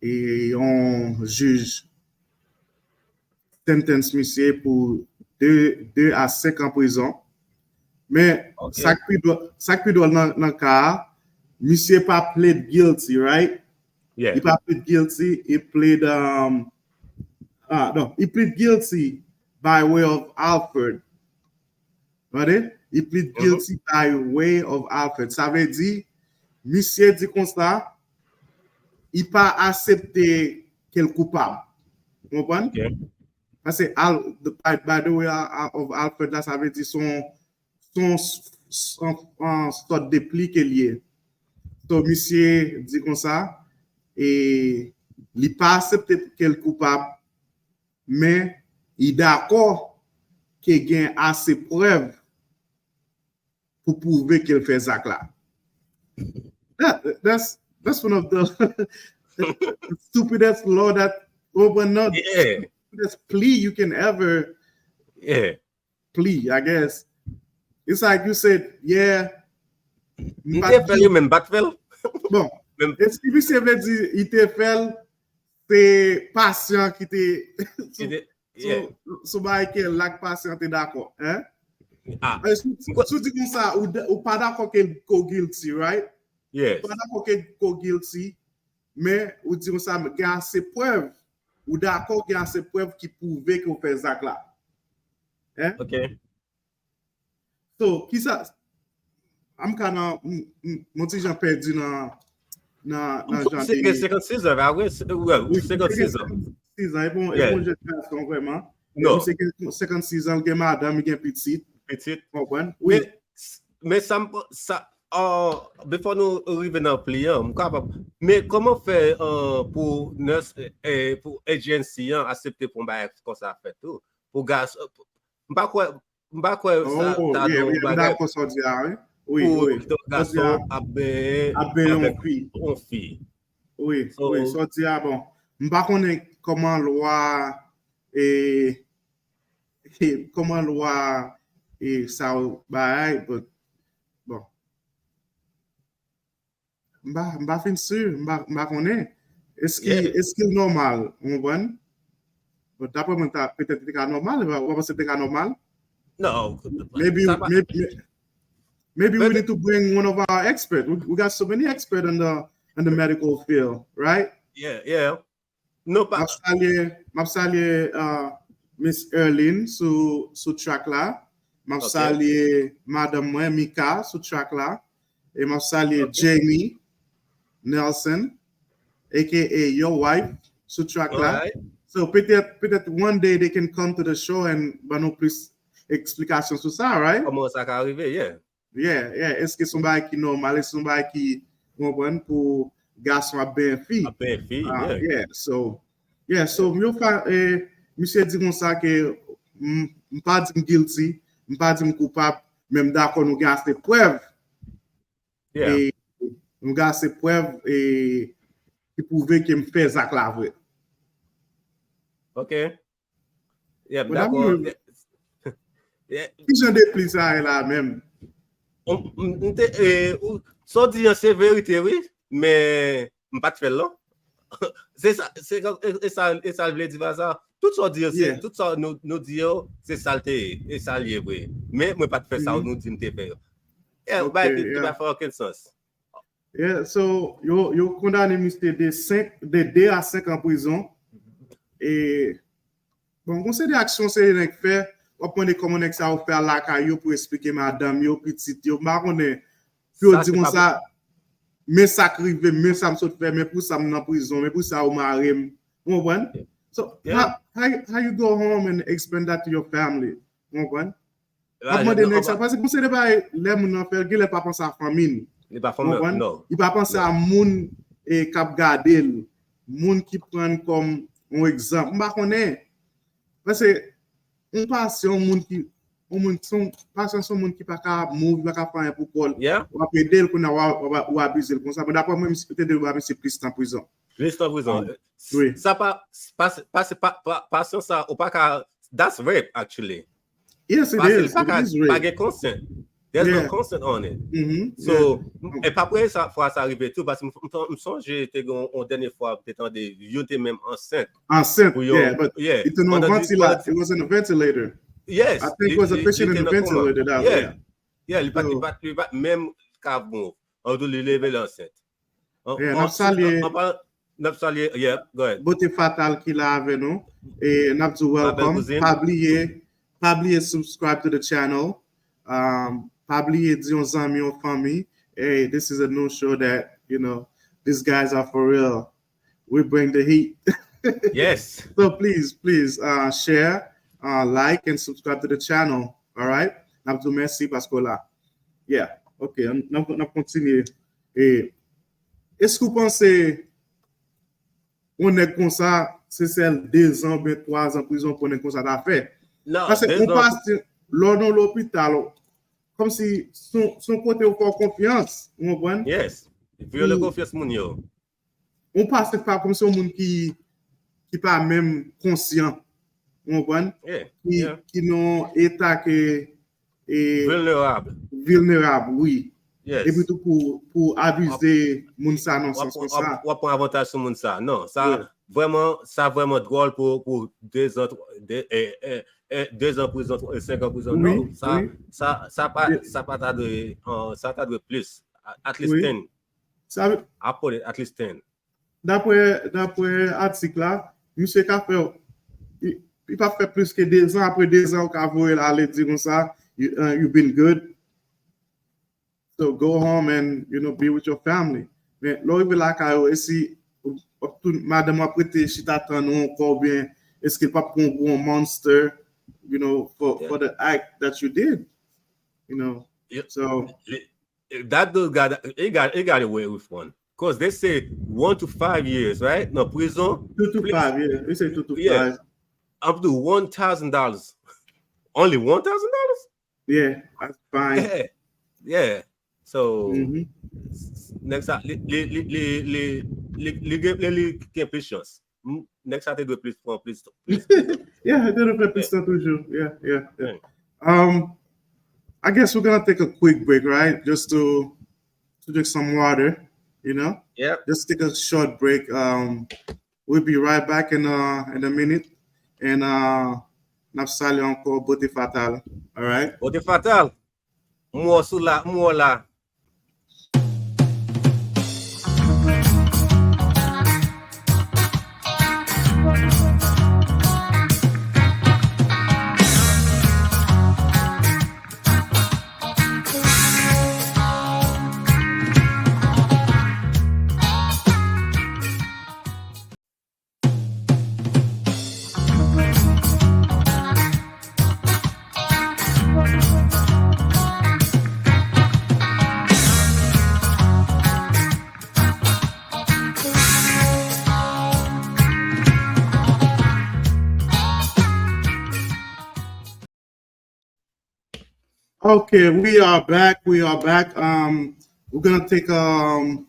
e yon jij sentence misye pou de, de a senk an prizon. Men sa k pi dwòl, sa k pi dwòl nan, nan ka a, misye pa plead guilty, right? Li pa plead guilty, he plead, um, ah, non, he plead guilty by way of Alford. Tande? He plead guilty by way of Alford. Sa vle di, misye di konsa, li pa aksepte ke l koupab. Ou konprann? Paske al, the, by, by the way of Alford la, sa vle di son, son, son, son sòt de pli ke l ye. So, misye di konsa, e li pa aksepte ke l koupab, men li dakò ke gen ase prèv pou pwouve ke l fè zak la. That, that's, that's one of the stupidest law that, oh, but not stupidest plea you can ever plead, I guess. It's like you said, yeah. M te fè l, yo menm pa t fè l. Bon, eske misye vle di li te fè l, se pasyan ki te sou, sou bagay ke lak pasyan te dakò, hein? Ah. Si w di konsa, ou, ou pa dakò ke l ko guilty, right? Ou pa dakò ke l ko guilty, men ou di konsa, gen ase prèv, ou dakò gen ase prèv ki pwouve ke w fè zak la. Hein? Ok. So, kisa, I'm kinda, m, m, m yon ti jan pèdi nan, nan, nan jan de. Senkannsis an, pa vre? Wi, senkannsis an. Senkannsis an, e pa yon, e pa yon jèn gason vrèman. Non. Misye gen senkannsis an, li gen madanm, li gen pitit. Pitit. Konprann? Wi. Men, men sa, m, sa, uh, before nou rive nan plea, m kapab. Men kòman fè, uh, pou nurse, eh, pou agency an aksepte pou yon bagay konsa fèt tou? Pou gason, m pa kwè, m pa kwè sa ta nan yon bagay pou gason ap benyen avèk yon fi. Wi, wi, sa w di a bon. M pa konnen kòman lwa, e, e, kòman lwa, e, sa w bagay, but, bon. M pa, m pa fin si, m pa, m pa konnen. Eski, eski l nòmal, ou konprann? Bon, daprè mwen, ta, petèt li te ka nòmal, ou pa panse li te ka nòmal? No. Maybe, maybe, maybe we need to bring one of our experts. We, we got so many experts in the, in the medical field, right? Yeah, yeah. Non, pa. M ap salye, m ap salye, uh, Miss Erline sou, sou track la. M ap salye madanm mwen, Mika, sou track la. E m ap salye Jamie Nelson, A K A your wife, sou track la. So, petèt, petèt one day they can come to the show and ban nou plis eksplikasyon sou sa, right? Kòman sa ka rive, yeah. Yeah, yeah. Eske se yon bagay ki nòmal? Eske se yon bagay ki, ou konprann, pou gason ap benyen fi? Ap benyen fi, yeah. So, yeah, so, yo fa, eh, misye di konsa ke, m, m pa di m guilty, m pa di m koupab, men m dakò nou gen ase prèv. Yeah. E nou gen ase prèv, e, ki pwouve ke m fè zak la vre. Ok. Yeah, m dakò. Ki jan de plea sa ye la menm? M, m, m te, eh, ou, sa w di an se verite, wi, men m pa t fè l, non. Se sa, se, e, e sa, e sa l vle di pa sa. Tout sa w di yo, se, tout sa nou, nou di yo, se sa l te ye, e sa l ye vre. Men mwen pa t fè sa nou di m te fè yo. Yeah, bay, li pa fè okenn sans. Yeah, so, yo, yo kondane misye de senk, de de a senk an prizon. E, bon, gon seri de aksyon seri nèg fè, w ap mande kòman nèg sa yo fè al lakay yo pou esplike madanm yo, pitit yo, m pa konnen, pou yo di konsa, men sa k rive m, men sa m sot fè, men pou sa m nan prizon, men pou sa yo mare m. Ou konprann? So, how, how, how you go home and explain that to your family? Ou konprann? W ap mande nèg sa, paske konseye de bagay, lè moun nan fè l, genlè l pa panse a fanmi l. Li pa fanmi l, non. Li pa panse a moun, e, k ap gade l, moun ki pran l kòm yon egzanp. M pa konnen. Paske yon pasyan, yon moun ki, yon moun, se yon pasyan, se yon moun ki pa ka move, pa ka fè anyen pou kò l. Yeah. W ap ede l, kounye a w a, w a, w a abize l konsa. Men daprè mwen, misye te dwe ba misye plis tan prizon. Plis tan prizon. Wi. Sa pa, pa, pa, pa, pa, pasyan sa, ou pa ka, that's rape, actually. Yes, it Paske li is. pa It ka, is pa rigged. Gen consent. There's no Yeah. Consent on it. Mhm. So, Yeah. e pa premye sa, fwa sa rive tou, paske m, m, m sonje te gen yon dènye fwa te tande youn te menm ansent. Ansent, Pou yon, yeah, but yeah. it was on a Pandan di, ventilator. pandan di, It was on a ventilator. yes, I think li, it was a li, patient li in te a nan koma. Ventilator that Yeah. way. Yeah. Yeah, li pa, li So, pa, li pa menm ka move. An tou li leve l ansent. An, yeah, an, n ap salye an, an pa, n ap salye, yeah, go ahead. Bote Fatal ki la avè nou. E n ap di Ma belle welcome. Cousine. Pa bliye, pa bliye subscribe to the channel. Um, pa bliye di yon zanmi, yon fanmi. Hey, this is a new show that, you know, these guys are for real. We bring the heat. Yes. So please, please uh, share, uh, like, and subscribe to the channel. All right? N ap di w mèsi paske w la. Yeah. Ok, n ap, n ap kontinye. E, èske w panse yon nèg konsa, se sèl dezan oubyen twazan prizon pou yon nèg konsa ta fè? Non, Paske ou dezan. Pase, lè w nan lopital, kòmsi se yon, se yon kote ou fè w konfyans, ou konprann? Yes. Vyole Ou, konfyans moun yo. ou pase pa kòmsi yon moun ki, ki pa menm konsyan, ou konprann? Yeah, Ki, yeah. Ki nan eta ke, e, Vilnerab. Vilnerab, wi. Yes. Epi tou pou, pou abize moun sa nan W ap, sans w ap, konsa. W ap pran avantaj sou moun sa. Non, sa Yeah. Vrèman, sa vrèman dwòl pou, pou dezan, de, e, e, e, dezan prizon, twa- e, senk an prizon. Wi, Non, sa, wi. sa, sa pa, Yeah. Sa pa ta dwe, uh, sa ta dwe plis. A- At least Wi. ten. Sa vle, I put it at least ten. Daprè, daprè atik la, misye ka fè, li, li pa fè plis ke dezan, apre dezan, ou ka voye l ale di konsa, you, uh, you been good. So go home and, you know, be with your family. Men lè w rive lakay ou, e si w ap tou, madanm w ap rete chita tann ou ankò, oubyen èske l p ap pran w pou yon monster, you know, for, Yeah. For the act that you did, you know. Yeah. So Li- That dude got, he got, he got away with one. Cause they say one to five years, right? Nan prizon. Two to Please. Five, yeah. They say two to Yeah. Five. Up to one thousand dollars. Only one thousand dollars? Yeah, that's fine. Yeah. Yeah. So, Mhm. Nèg sa, li, li, li, li, li, li, li gen, li, li gen plis chans. M, nèg sa te dwe plis, pran plis, plis. Yeah, they don't pay pistol toujours. Yeah, yeah, yeah. Yeah. Um, I guess we're gonna take a quick break, right? Just to to drink some water, you know? Yeah. Just take a short break. Um, we'll be right back in uh in a minute. And uh n ap salye ankò Bote Fatal. All right? Bote Fatal. M wè w sou la, m wè w la. Okay, we are back. We are back. Um, we're gonna take um,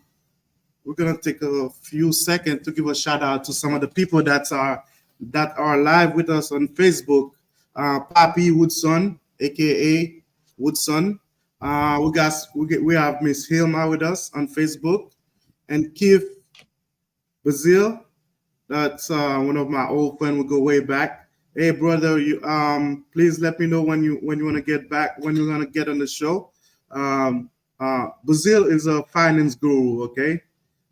we're gonna take a few seconds to give a shout out to some of the people that are that are live with us on Facebook. Uh, Papi Woodson, aka Woodson. Uh, we got we get, we have Miss Hilma with us on Facebook, and Keith Brazil. That's uh, one of my old friends. We go way back. Hey, brother, you um, please let me know when you when you want to get back when you're gonna get on the show. Um, uh, Brazil is a finance guru, okay?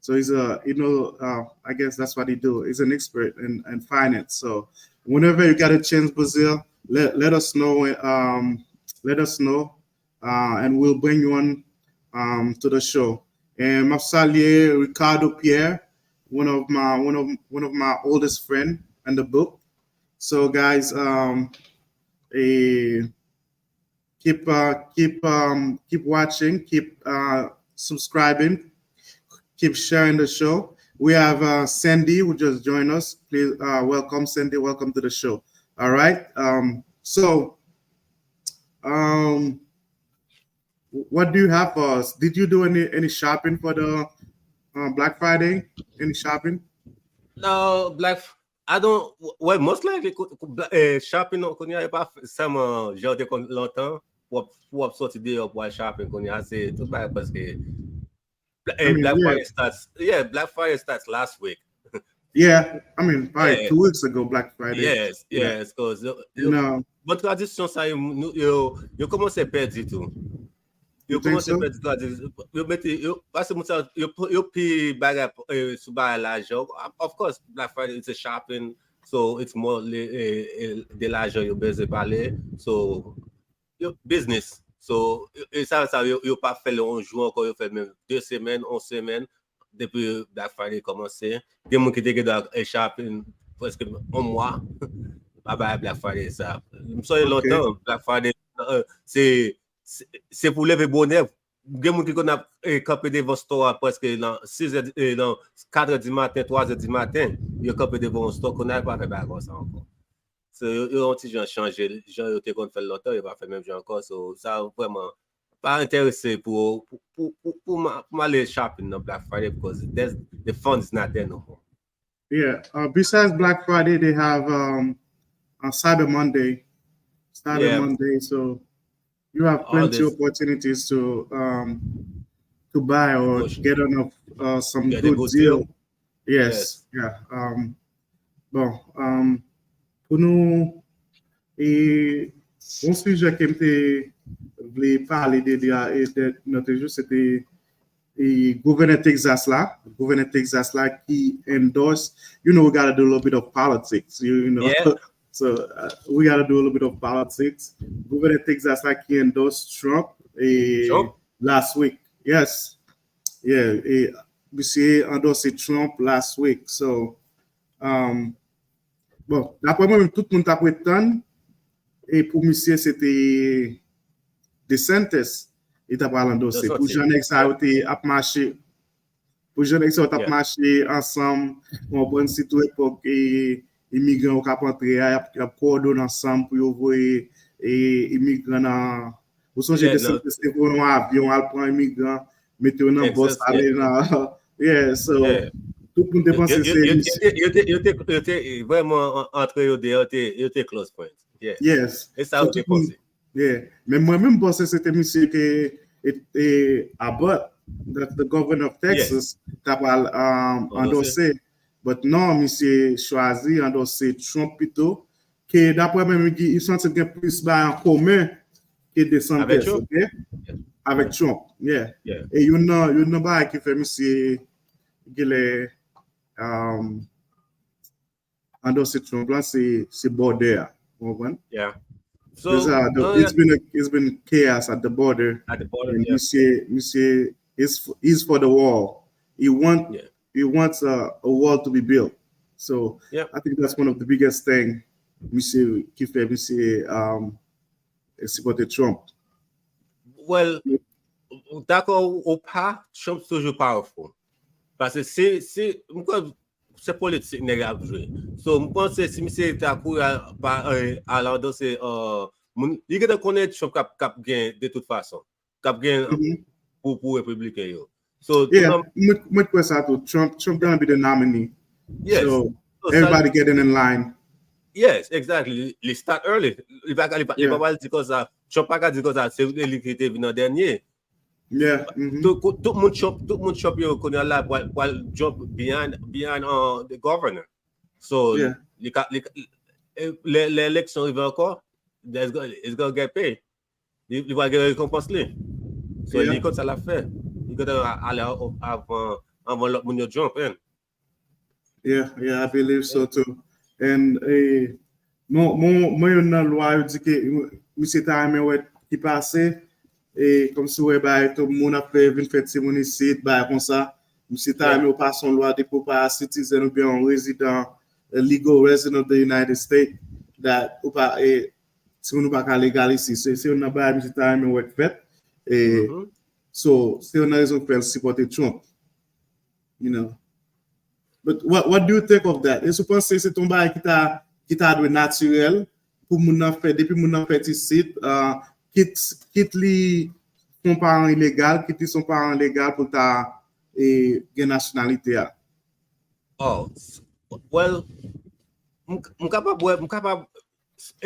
So he's a you know uh, I guess that's what he do. He's an expert in, in finance. So whenever you got a chance, Brazil, let, let us know. Um, let us know uh, and we'll bring you on um, to the show. And m ap salye Ricardo Pierre, one of my one of one of my oldest friend in the book. So guys, um, eh, keep uh, keep um, keep watching, keep uh, subscribing, keep sharing the show. We have uh, Sandy who just joined us. Please uh, welcome Sandy. Welcome to the show. All right. Um, so, um, what do you have for us? Did you do any any shopping for the uh, Black Friday? Any shopping? No, Black I don't, well, most likely, kou- kou- bla- eh, shopping, non, kounye a, e pa f- sèlman jan w te konn lontan, pou w ap- pou w ap sòti deyò pou al shopping, kounye a, se tout bagay prèske Bla- eh, I mean, Black yeah. Friday starts, yeah, Black Friday starts last week. Yeah, I mean, probably Yeah. two weeks ago, Black Friday. Yes, Yeah. Yes, because You know, bon tradisyon sa yo, nou- yo, yo kòmanse pèdi tou. Yo You think kòmanse so? Pèdi tradisyon. Yo mete, yo, paske moun sa, yo, yo pi bagay eh, sou bagay lajan. Of course, Black Friday, it's a shopping, so it's more le- eh, eh, de lajan yo bezwen pale. So, yo, business. So, e sa, sa yo, yo pa fè l yon jou ankò, yo fè menm de semèn, yon semèn, depi Black Friday kòmanse. Gen moun ki te gen dwa e shopping prèske yon mwa, pa bay Black Friday sa. M sonje Ok. Lontan, Black Friday, eh, se se- se pou leve bonè. Gen moun ki konn ap eh, kanpe devan store a prèske nan sis è, eh, nan kat è di maten, twa è di maten, yo kanpe devan yon store, kounye a yo pa fè bagay konsa ankò. So, yo, yo yon ti jan chanje, jan yo te konn fè l lontan, yo pa fè menm jan ankò. So, sa vrèman pa enterese pou, pou, pou, pou, pou ma- pou m ale shopping nan Black Friday because there's- the fun is not there no more. Yeah. Uh, besides Black Friday, they have um, a Cyber Monday. Cyber Yeah. Monday, so you have All plenty this opportunities to um, to buy or Push. Get on a, uh, some Get a good good deal. Deal. Yes. Yeah. Um, bon, um, pou nou, e yon sijè ke m te vle pale de li a, e de, nou te jis, se te e gouvènè Texas la, gouvènè Texas la ki endorse, you know, we gotta do a little bit of politics, you, you know. Yeah. So uh, we gotta do a little bit of politics. Gouvènè Texas la ki endorse Trump e Trump? Last week. Yes. Yeah, e misye endorse Trump last week. So, um, bon, daprè mwen menm, tout moun t ap ret tann e pou misye se te DeSantis li t ap al endorse. Pou DeSantis. Jan nèg sa yo te ap mache, pou jan nèg sa yo t ap Yeah. Mache ansanm, ou konprann, sitou epòk e, imigran yo k ap antre a, y ap, y ap kowòdone ansanm pou yo voye e, imigran nan. Ou sonje Yeah, DeSantis te voye yon avyon, al pran imigran, mete yo nan bòs, Exact, ale yeah. Nan. Yeah, so, Yeah. Tout moun te Yo panse yo- se yo- yo- misye. yo te- yo te- yo te- yo te vrèman an- antre yo deyò, yo te- yo te close friends. Yeah. Yes. E sa So, yo te tout moun- panse. Yeah. Men mwen menm m panse se te misye ke e, e Abbott, the, the governor of Yes. Texas, ta pral um, Endorse. Endorse. But non, misye chwazi endorse Trump pito. Ke daprè mwen, li, li santi l gen plis bagay an komen ke DeSantis, Avèk Trump? Ok? Avèk Trump, yeah. Yeah. E youn nan, youn nan bagay ki fè misye genlè um, endorse Trump la, se, se border a. Ou konprann? Yeah. So, So, the, no, it's yeah, been a, it's been chaos at the border. At the border, And yeah. Misye, misye is, f- is for the wall. He want, Yeah. He wants a, a wall to be built. So, Yeah. I think that's one of the biggest thing misye ki fè misye um, sipòte Trump. Well, dakò ou pa, Trump toujou powerful. Paske se, se, m kwè se politik nèg ap jwe. So, m panse si misye ta kouri al, pa, eh, al endorse, eh, moun, li gentan konnen Trump k ap, k ap gen de tout fason. K ap gen Mhm. pou, pou repibliken yo. So, Yeah, tout mwen, mwen kwè sa tou. Trump, Trump gonna be the nominee. Yes. So, So, sa- everybody get in line. Yes, exactly. Li, li start early. Li pa, li pa, li Yeah. pa pral di konsa. Trump pa ka di konsa, se li ki te vin an dènye. Yeah. Mhm. Tout, tout, tout moun Trump, tout moun Trump yo kounye a la pral, pral jump behind, behind uh, the governor. So, Yeah. li ka, li ka, eh, lè, lè eleksyon rive ankò, there's go- it's gonna get paid. Li, li va gen rekonpans li. So, Yeah. li konn sa l ap fè. Li konn ale a- avan, avan lòt moun yo jump in. Yeah, yeah, I believe so too. And eh, mwen, mwen, mwen, youn nan lwa yo di ke misye ta renmen wè ki pase, e kòmsi wè bay tout moun ap fè vin fè timoun isit, bay konsa. Misye ta Yeah. renmen ou pase yon lwa depi ou pa citizen oubyen yon rezidan, a legal resident of the United States, that ou pa, e, timoun ou pa ka legal isi. Se, se youn nan bagay misye ta renmen wè k fèt. E, Mhm. So, se youn nan rezon k fè l sipòte Trump. You know. But what, what do you think of that? Èske ou panse se yon bagay ki ta, ki ta dwe natirèl pou moun nan fè, depi moun nan fèt isit, uh, kit, kit li se yon paran ilegal, kit li se yon paran legal pou l ta e, gen nasyonalite a? Oh, s- well, m, m kapab wè, m kapab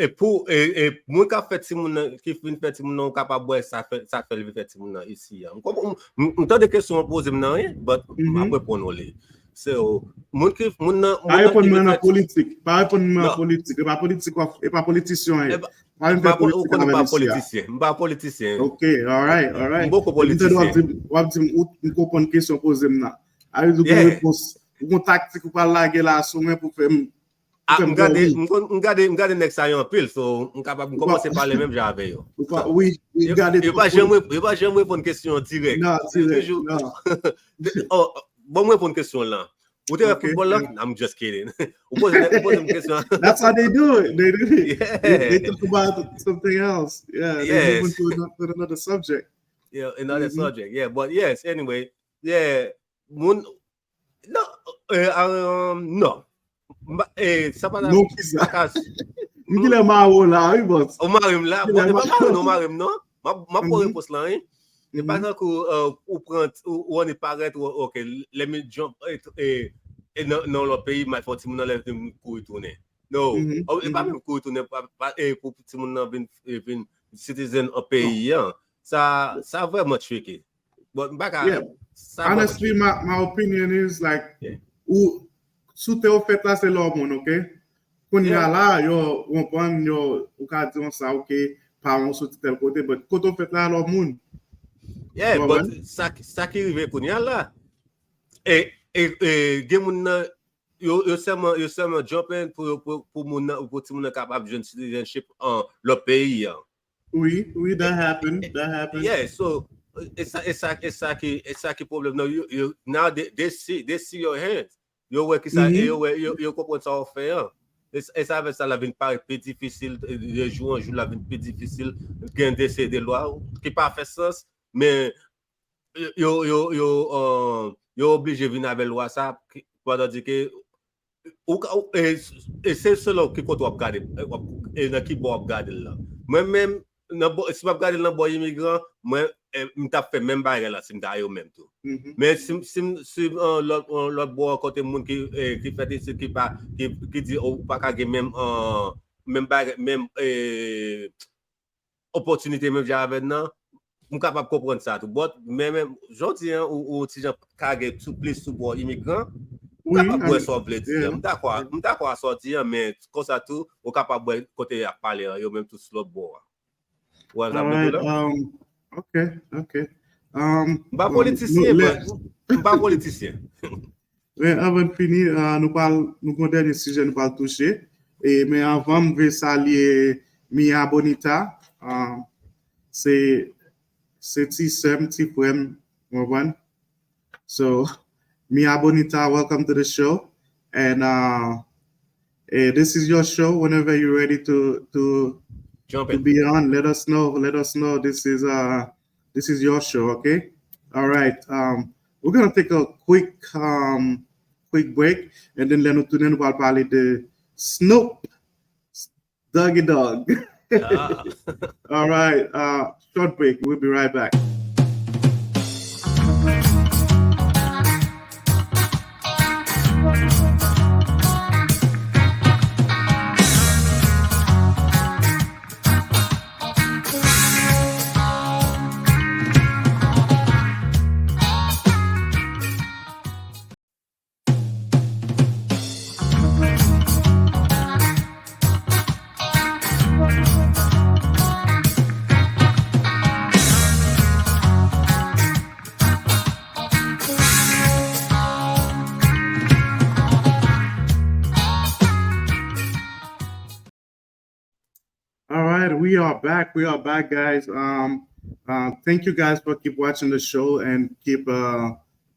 e pou e, e moun k ap fè timoun nan, ki vin fè timoun nan, ou kapab wè sa fè, sa fè l vin fè timoun nan isi a. M konprann, m, m tande kesyon w poze m nan, wi, but m ap reponn ou li. So, moun ki, moun nan, Pa moun nan reponn ki mwen vin nan fè politik. Pa reponn mwen nan Non. politik. E pa politik w ap, e pa politisyen w ye. E pa, Pa vin fè pa poli-, ou politik konnen m avè pa mesye a. politisyen. M pa politisyen. Ok, alright, alright. M poko M tande w ap politisyen. di, w ap di m, ou, m konprann kesyon w poze m nan. A vle di w gen Yeah. repons, ou gen taktik ou pral lage la sou mwen pou fè m, pou Ah, fè m m gade, dòmi. m kon-, m gade, m gade nèg sa yo anpil, so m kapab, m Ou pa kòmanse pale menm jan avè yo. Ou pa, wi, wi, Yo, gade yo tout pa janm moun. rep-, yo pa janm reponn kesyon dirèk. Non, Yo dirèk, toujou non. De- oh, bon, m reponn kesyon lan. Ou te wè Ok, foutbòl la? yeah. I'm just kidding. Ou poze, ou poze m kesyon. That's how they do it. They do it. They, they Yeah. talk about something else. Yeah, they move Yes. into ano-, to another subject. Yeah, another Mhm. subject. Yeah, but yes, anyway. Yeah, moun, non, eh, um, non. M pa, eh, sa pa ta, Non, ki sa? pa ka s- M ki lè mare w la, wi, boss. Ou mare m la? Ki Bon, lè e pa mare mare w, non, mare m, non. M ap, m ap pran Mhm. repons lan, wi. E pa Mhm. tankou, eh, ou pran, ou, ou annik parèt, ou, ok, let me jump, eh, eh, eh, nan, nan lòt peyi, m al fè yon timoun anlè, m kouri tounen. No, Mhm. oh, e pa Mhm. menm kouri tounen, pa, pa, eh, pou timoun nan vin, eh, vin citizen an peyi an. Sa, sa vrèman tricky. But m pa ka, Yeah. sa vrèman Honestly, tricky. my, my opinion is like, Yeah. ou, sou tè ou fèt la, se lè w moun, ok? Kounye a Yeah. la, yo, ou konprann, yo, ou ka di konsa, ok, paran w soti tèl kote, but kote w fèt la, lè w moun. Yeah, Ou but konprann? sa, sa ki rive kounye a la, e, e, e, gen moun nan, yo, yo sèlman, yo sèlman jump in pou, pou, pou moun nan, pou timoun nan kapab jwenn citizenship an lòt peyi an. Wi, wi, that happened, that happened. Yeah, so, e sa, e sa, e sa ki, e sa ki pwoblèm nan. Yo, yo, now they, they see, they see your hands. Yo wè ki sa, e Mhm. yo wè, yo, yo konprann sa w fè an. E s-, e sa avè sa la vin parèt pi difisil, e, de jou an jou la vin pi difisil, gen de se de lwa ki pa fè sans, men yo, yo, yo, euh, yo oblije vin avè lwa sa, ki, pandan di ke, ou ka, ou, e, e se selon ki kote w ap gade, e, w ap, e nan ki bò w ap gade l la. Mwen menm, nan bò, si m ap gade l nan bò imigran, mwen, e, m t ap fè menm bagay la si m ta yo menm tou. Mhm. Men si, si, si, euh, lòt, euh, lòt bò kote moun ki, e, ki fèt isit, ki pa, ki, ki di, oh, ou pa ka gen menm, euh, menm bagay, menm, e, opòtinite menm jan avè n nan, m kapab konprann sa tou. But, men, men, jan w di an, ou, ou ti jan kage sou plis sou bò imigran, m Wi, kapab wè an, sa w vle di yeah, an. M dakò, yeah. M dakò a sa w di an, men konsa tou, ou kapab wè kote y ap pale an, yo menm tou sou lòt bò a. Ou wè sa m vle di w la? Alright, um, ok, ok. Um, M pa um, politisyen, nou, lè- but m pa politisyen. Men anvan n fini, ah, nou pral, nou gen yon dènye sijè nou pral touche. E, men anvan, m vle salye Mia Bonita. Ah, se, se ti sè m, ti frè m, w konprann? So, Mia Bonita, welcome to the show. And, uh, eh, this is your show. Whenever you're ready to, to, Jump to in. be on, let us know. Let us know. This is, uh, this is your show, okay? All right. Um, we're gonna take a quick, um, quick break, and then lè nou tounen, nou pral pale de Snoop Doggy Dogg. Ah. All right. Uh, short break. We'll be right back. All right, we are back. We are back, guys. Um, uh, thank you guys for keep watching the show and keep, uh,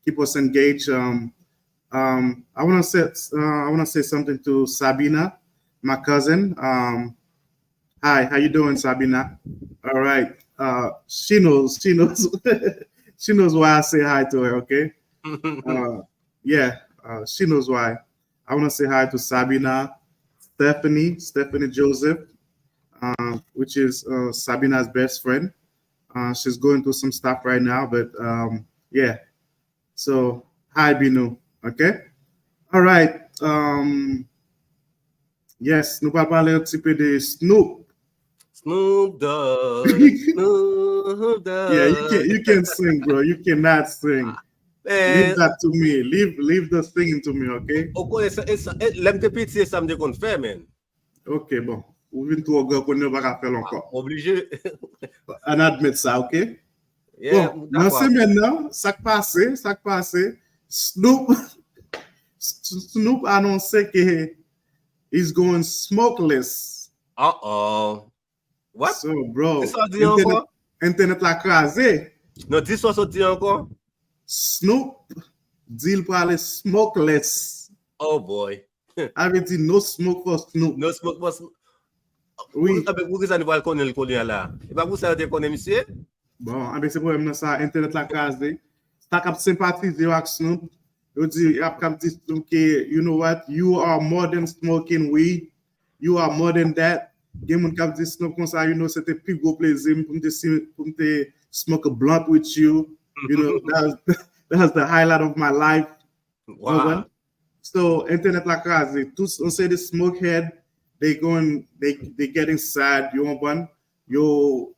keep us engaged. Um, um, I wanna say, uh, I wanna say something to Sabina, my cousin. Um, hi, how you doing, Sabina? All right. Uh, she knows, she knows, she knows why I say hi to her. Okay. Uh, yeah, uh, she knows why. I wanna say hi to Sabina, Stephanie, Stephanie Joseph, uh, which is, uh, Sabina's best friend. Uh, she's going through some stuff right now, but, um, yeah. So, hi, Binu. Okay. All right. Um, Yes, nou pral pale yon ti pe de Snoop. Snoop Dogg, Snoop Dogg. Yeah, you can you can sing, bro. You cannot sing. Leave that to me. Leave leave the singing to me, okay? Ou konnen sa, e sa, e, lè m te piti, e sa m te konn fè, men. Ok, bon. Ou vin twò gran kounye a, ou pa ka fè l ankò. Oblije. An admèt sa, ok? Yeah, Bon, nan semèn nan, sa k pase, sa k pase, Snoop, Snoop anonse ke he's going smokeless. Uh-oh. What? So, bro, Dis sa w di ankò? Entènèt la kraze. Non, dis sa w di ankò? Snoop di l prale smokeless. Oh boy. A vle di no smoke for Snoop. No smoke for Snoop. Wi. Ou sabe pou ki sa nou pral konnen l kounye a la? E pa pou sa yo te konnen misye? Bon, anben se pwoblèm nan sa, entènèt la kraze. Sa k ap senpatize yo ak Snoop, yo di, y ap k ap di Snoop ke, you know what, you are more than smoking weed, you are more than that. Gen moun k ap di Snoop konsa, you know, se te pi gwo plezi m pou m te si- pou m te smoke a blunt with you. You know, that was, that was the highlight of my life. Wow. So, entènèt la kraze. Tous, on say the smoke head, they going, they, they getting sad, you konprann? Yo,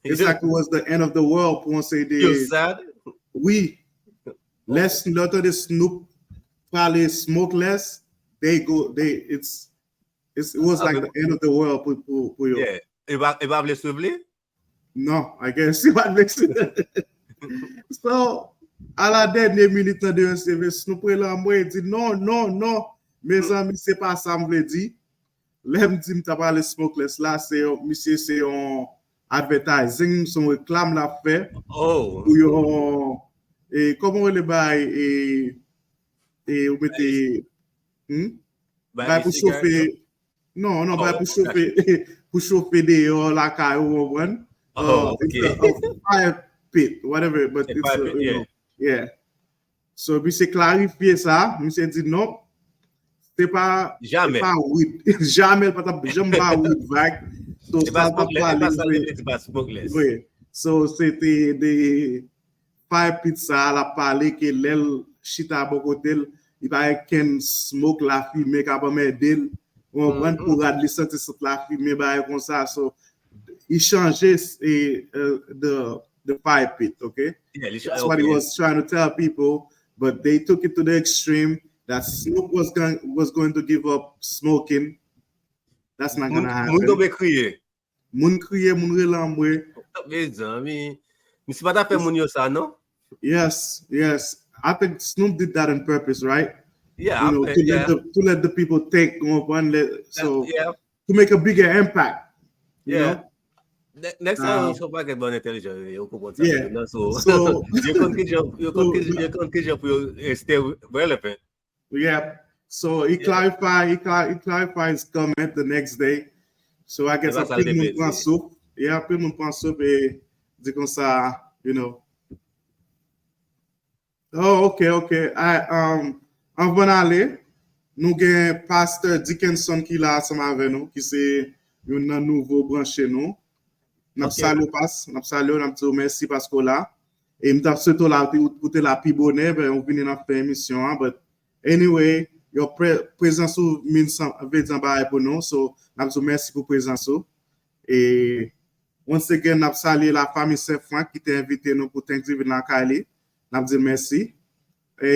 it's like it was the end of the world pou on say the... Yo sad? Wi. Lè Snoop, lè tande Snoop prale smokeless, they go, they, it's, it's, it was like the end of the world pou, pou, pou yo. Yeah. E pa, e pa vle swiv li? Non, I guess, se pa vle swiv. So, a la dènye minit nan de Snoop rele anmwe, di non, non, non. Mezanmi, se pa sa m vle di. Lè m di m ta prale smokeless la, se yon, misye se yon advertising, se yon reklam l ap fè. Oh. Pou yon, e, kòman w rele bay, e, e, ou mete, hmm? Bay pou chofe. Non, non, bay pou chofe, pou chofe deyò lakay ou, konprann? Oh, ok. It's a, a fire pit, whatever, but it's a, you know, yeah. So, misye klarifye sa, misye di non, se pa, se pa weed. Jamè l pa t ap janm ba weed vag. So, sa l pa pale, so, se te de fire pit sa, l ap pale ke lè l chita bò kote l, li pa gen kenn smoke lafimen k ap anmède l. Ou konprann, pou rad li santi sant lafimen, bagay konsa. So, li chanje, e, e, the, the fire pit, ok? Yeah, li That's what he was trying to tell people, but they took it to the extreme that Snoop was going, was going to give up smoking. That's not gonna happen. Moun tonbe kriye. Moun kriye, moun rele anmwe. Mezanmi. Misye pa ta fè moun yo sa, non? Yes, yes. I think Snoop did that on purpose, right? Yeah, you know, to, yeah. Let the, to let the people think, you know, one, let, so yeah. To make a bigger impact. You yeah. Know? Next time, um, so pa gen bon entèlijan, yo konprann sa. Yeah. So, yo konn ki jan, yo konn ki jan pou yo stay relevant. Yeah. So he yeah. Clarified, he, cl he clarified his comment the next day. So I guess anpil moun pran souf. Yeah, anpil moun pran souf e di konsa, you know. Oh, ok, ok. I, um, anvan n ale, nou gen Pastor Dickenson ki la ansanm avè nou, ki se youn nan nouvo branche nou. N ap salye w, Pas, n ap salye w, n ap di w mèsi paske w la. E m t ap swete w la, ou te la pi bonè, ben, ou vini n ap fè emisyon an, but anyway, yo pre, prezans ou mean vle di yon bagay pou nou, so n ap di w mèsi pou prezans ou. E once again, n ap salye la famille Saint Frank ki te envite nou pou Thanksgiving lakay li. N ap di l mèsi. E,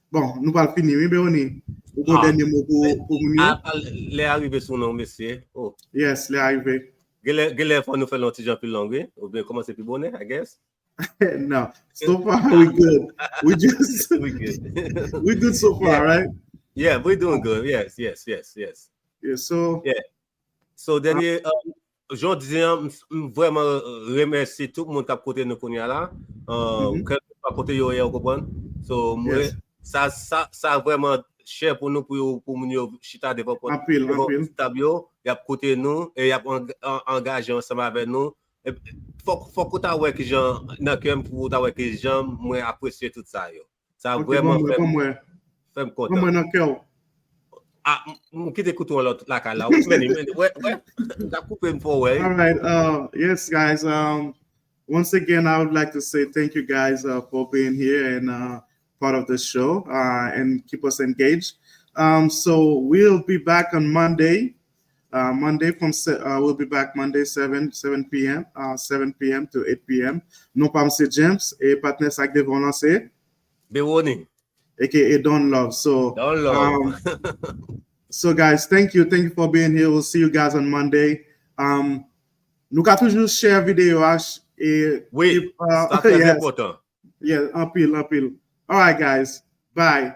bon, nou pral fini, wi, Berony. Ou gen dènye mo pou, pou moun yo? Lè a rive sou nou, mesye. Oh. Yes, lè a rive. Genlè, genlè fò nou fè l yon ti jan pi long, wi. Oubyen kòmanse pi bonè, I guess. No, so far we good. We just we good. We good so far, yeah. Right? Yeah, we doing good. Yes, yes, yes, yes. Yeah, so yeah. So dènye, um, jodi an, m vrèman remèsye tout moun k ap koute nou kounye a la. Um, kèlkeswa kote yo ye, ou konprann? So mwen, sa sa sa vrèman chè pou nou, pou yo, pou moun yo chita devan pòt, devan tab yo, y ap koute nou e y ap angaje ansanm avè nou. Fòk fòk ou ta wè kijan nan kè m, pou ou ta wè kijan mwen apresye tout sa yo. Sa vrèman fè m kontan. Mwen nan kè w. Ah, m kite kouto an lòt lakay la. Meni, meni, wè, wè. N ap koupe m fò wè. All right, uh, yes, guys. Um, once again, I would like to say thank you guys uh, for being here and uh, part of the show uh, and keep us engaged. Um, so we'll be back on Monday. Uh, Monday from se- uh, we'll be back Monday seven seven p m uh, seven p m to eight p m. Non pa m se James e patnè sa k devan lan se Beroni. Aka Don Love. So Don Love. Um, so guys, thank you, thank you for being here. We'll see you guys on Monday. Um, nou ka toujou share video a. E, Wi, uh, sa trè yes, enpòtan. Yeah, anpil, anpil. All right, guys. Bye.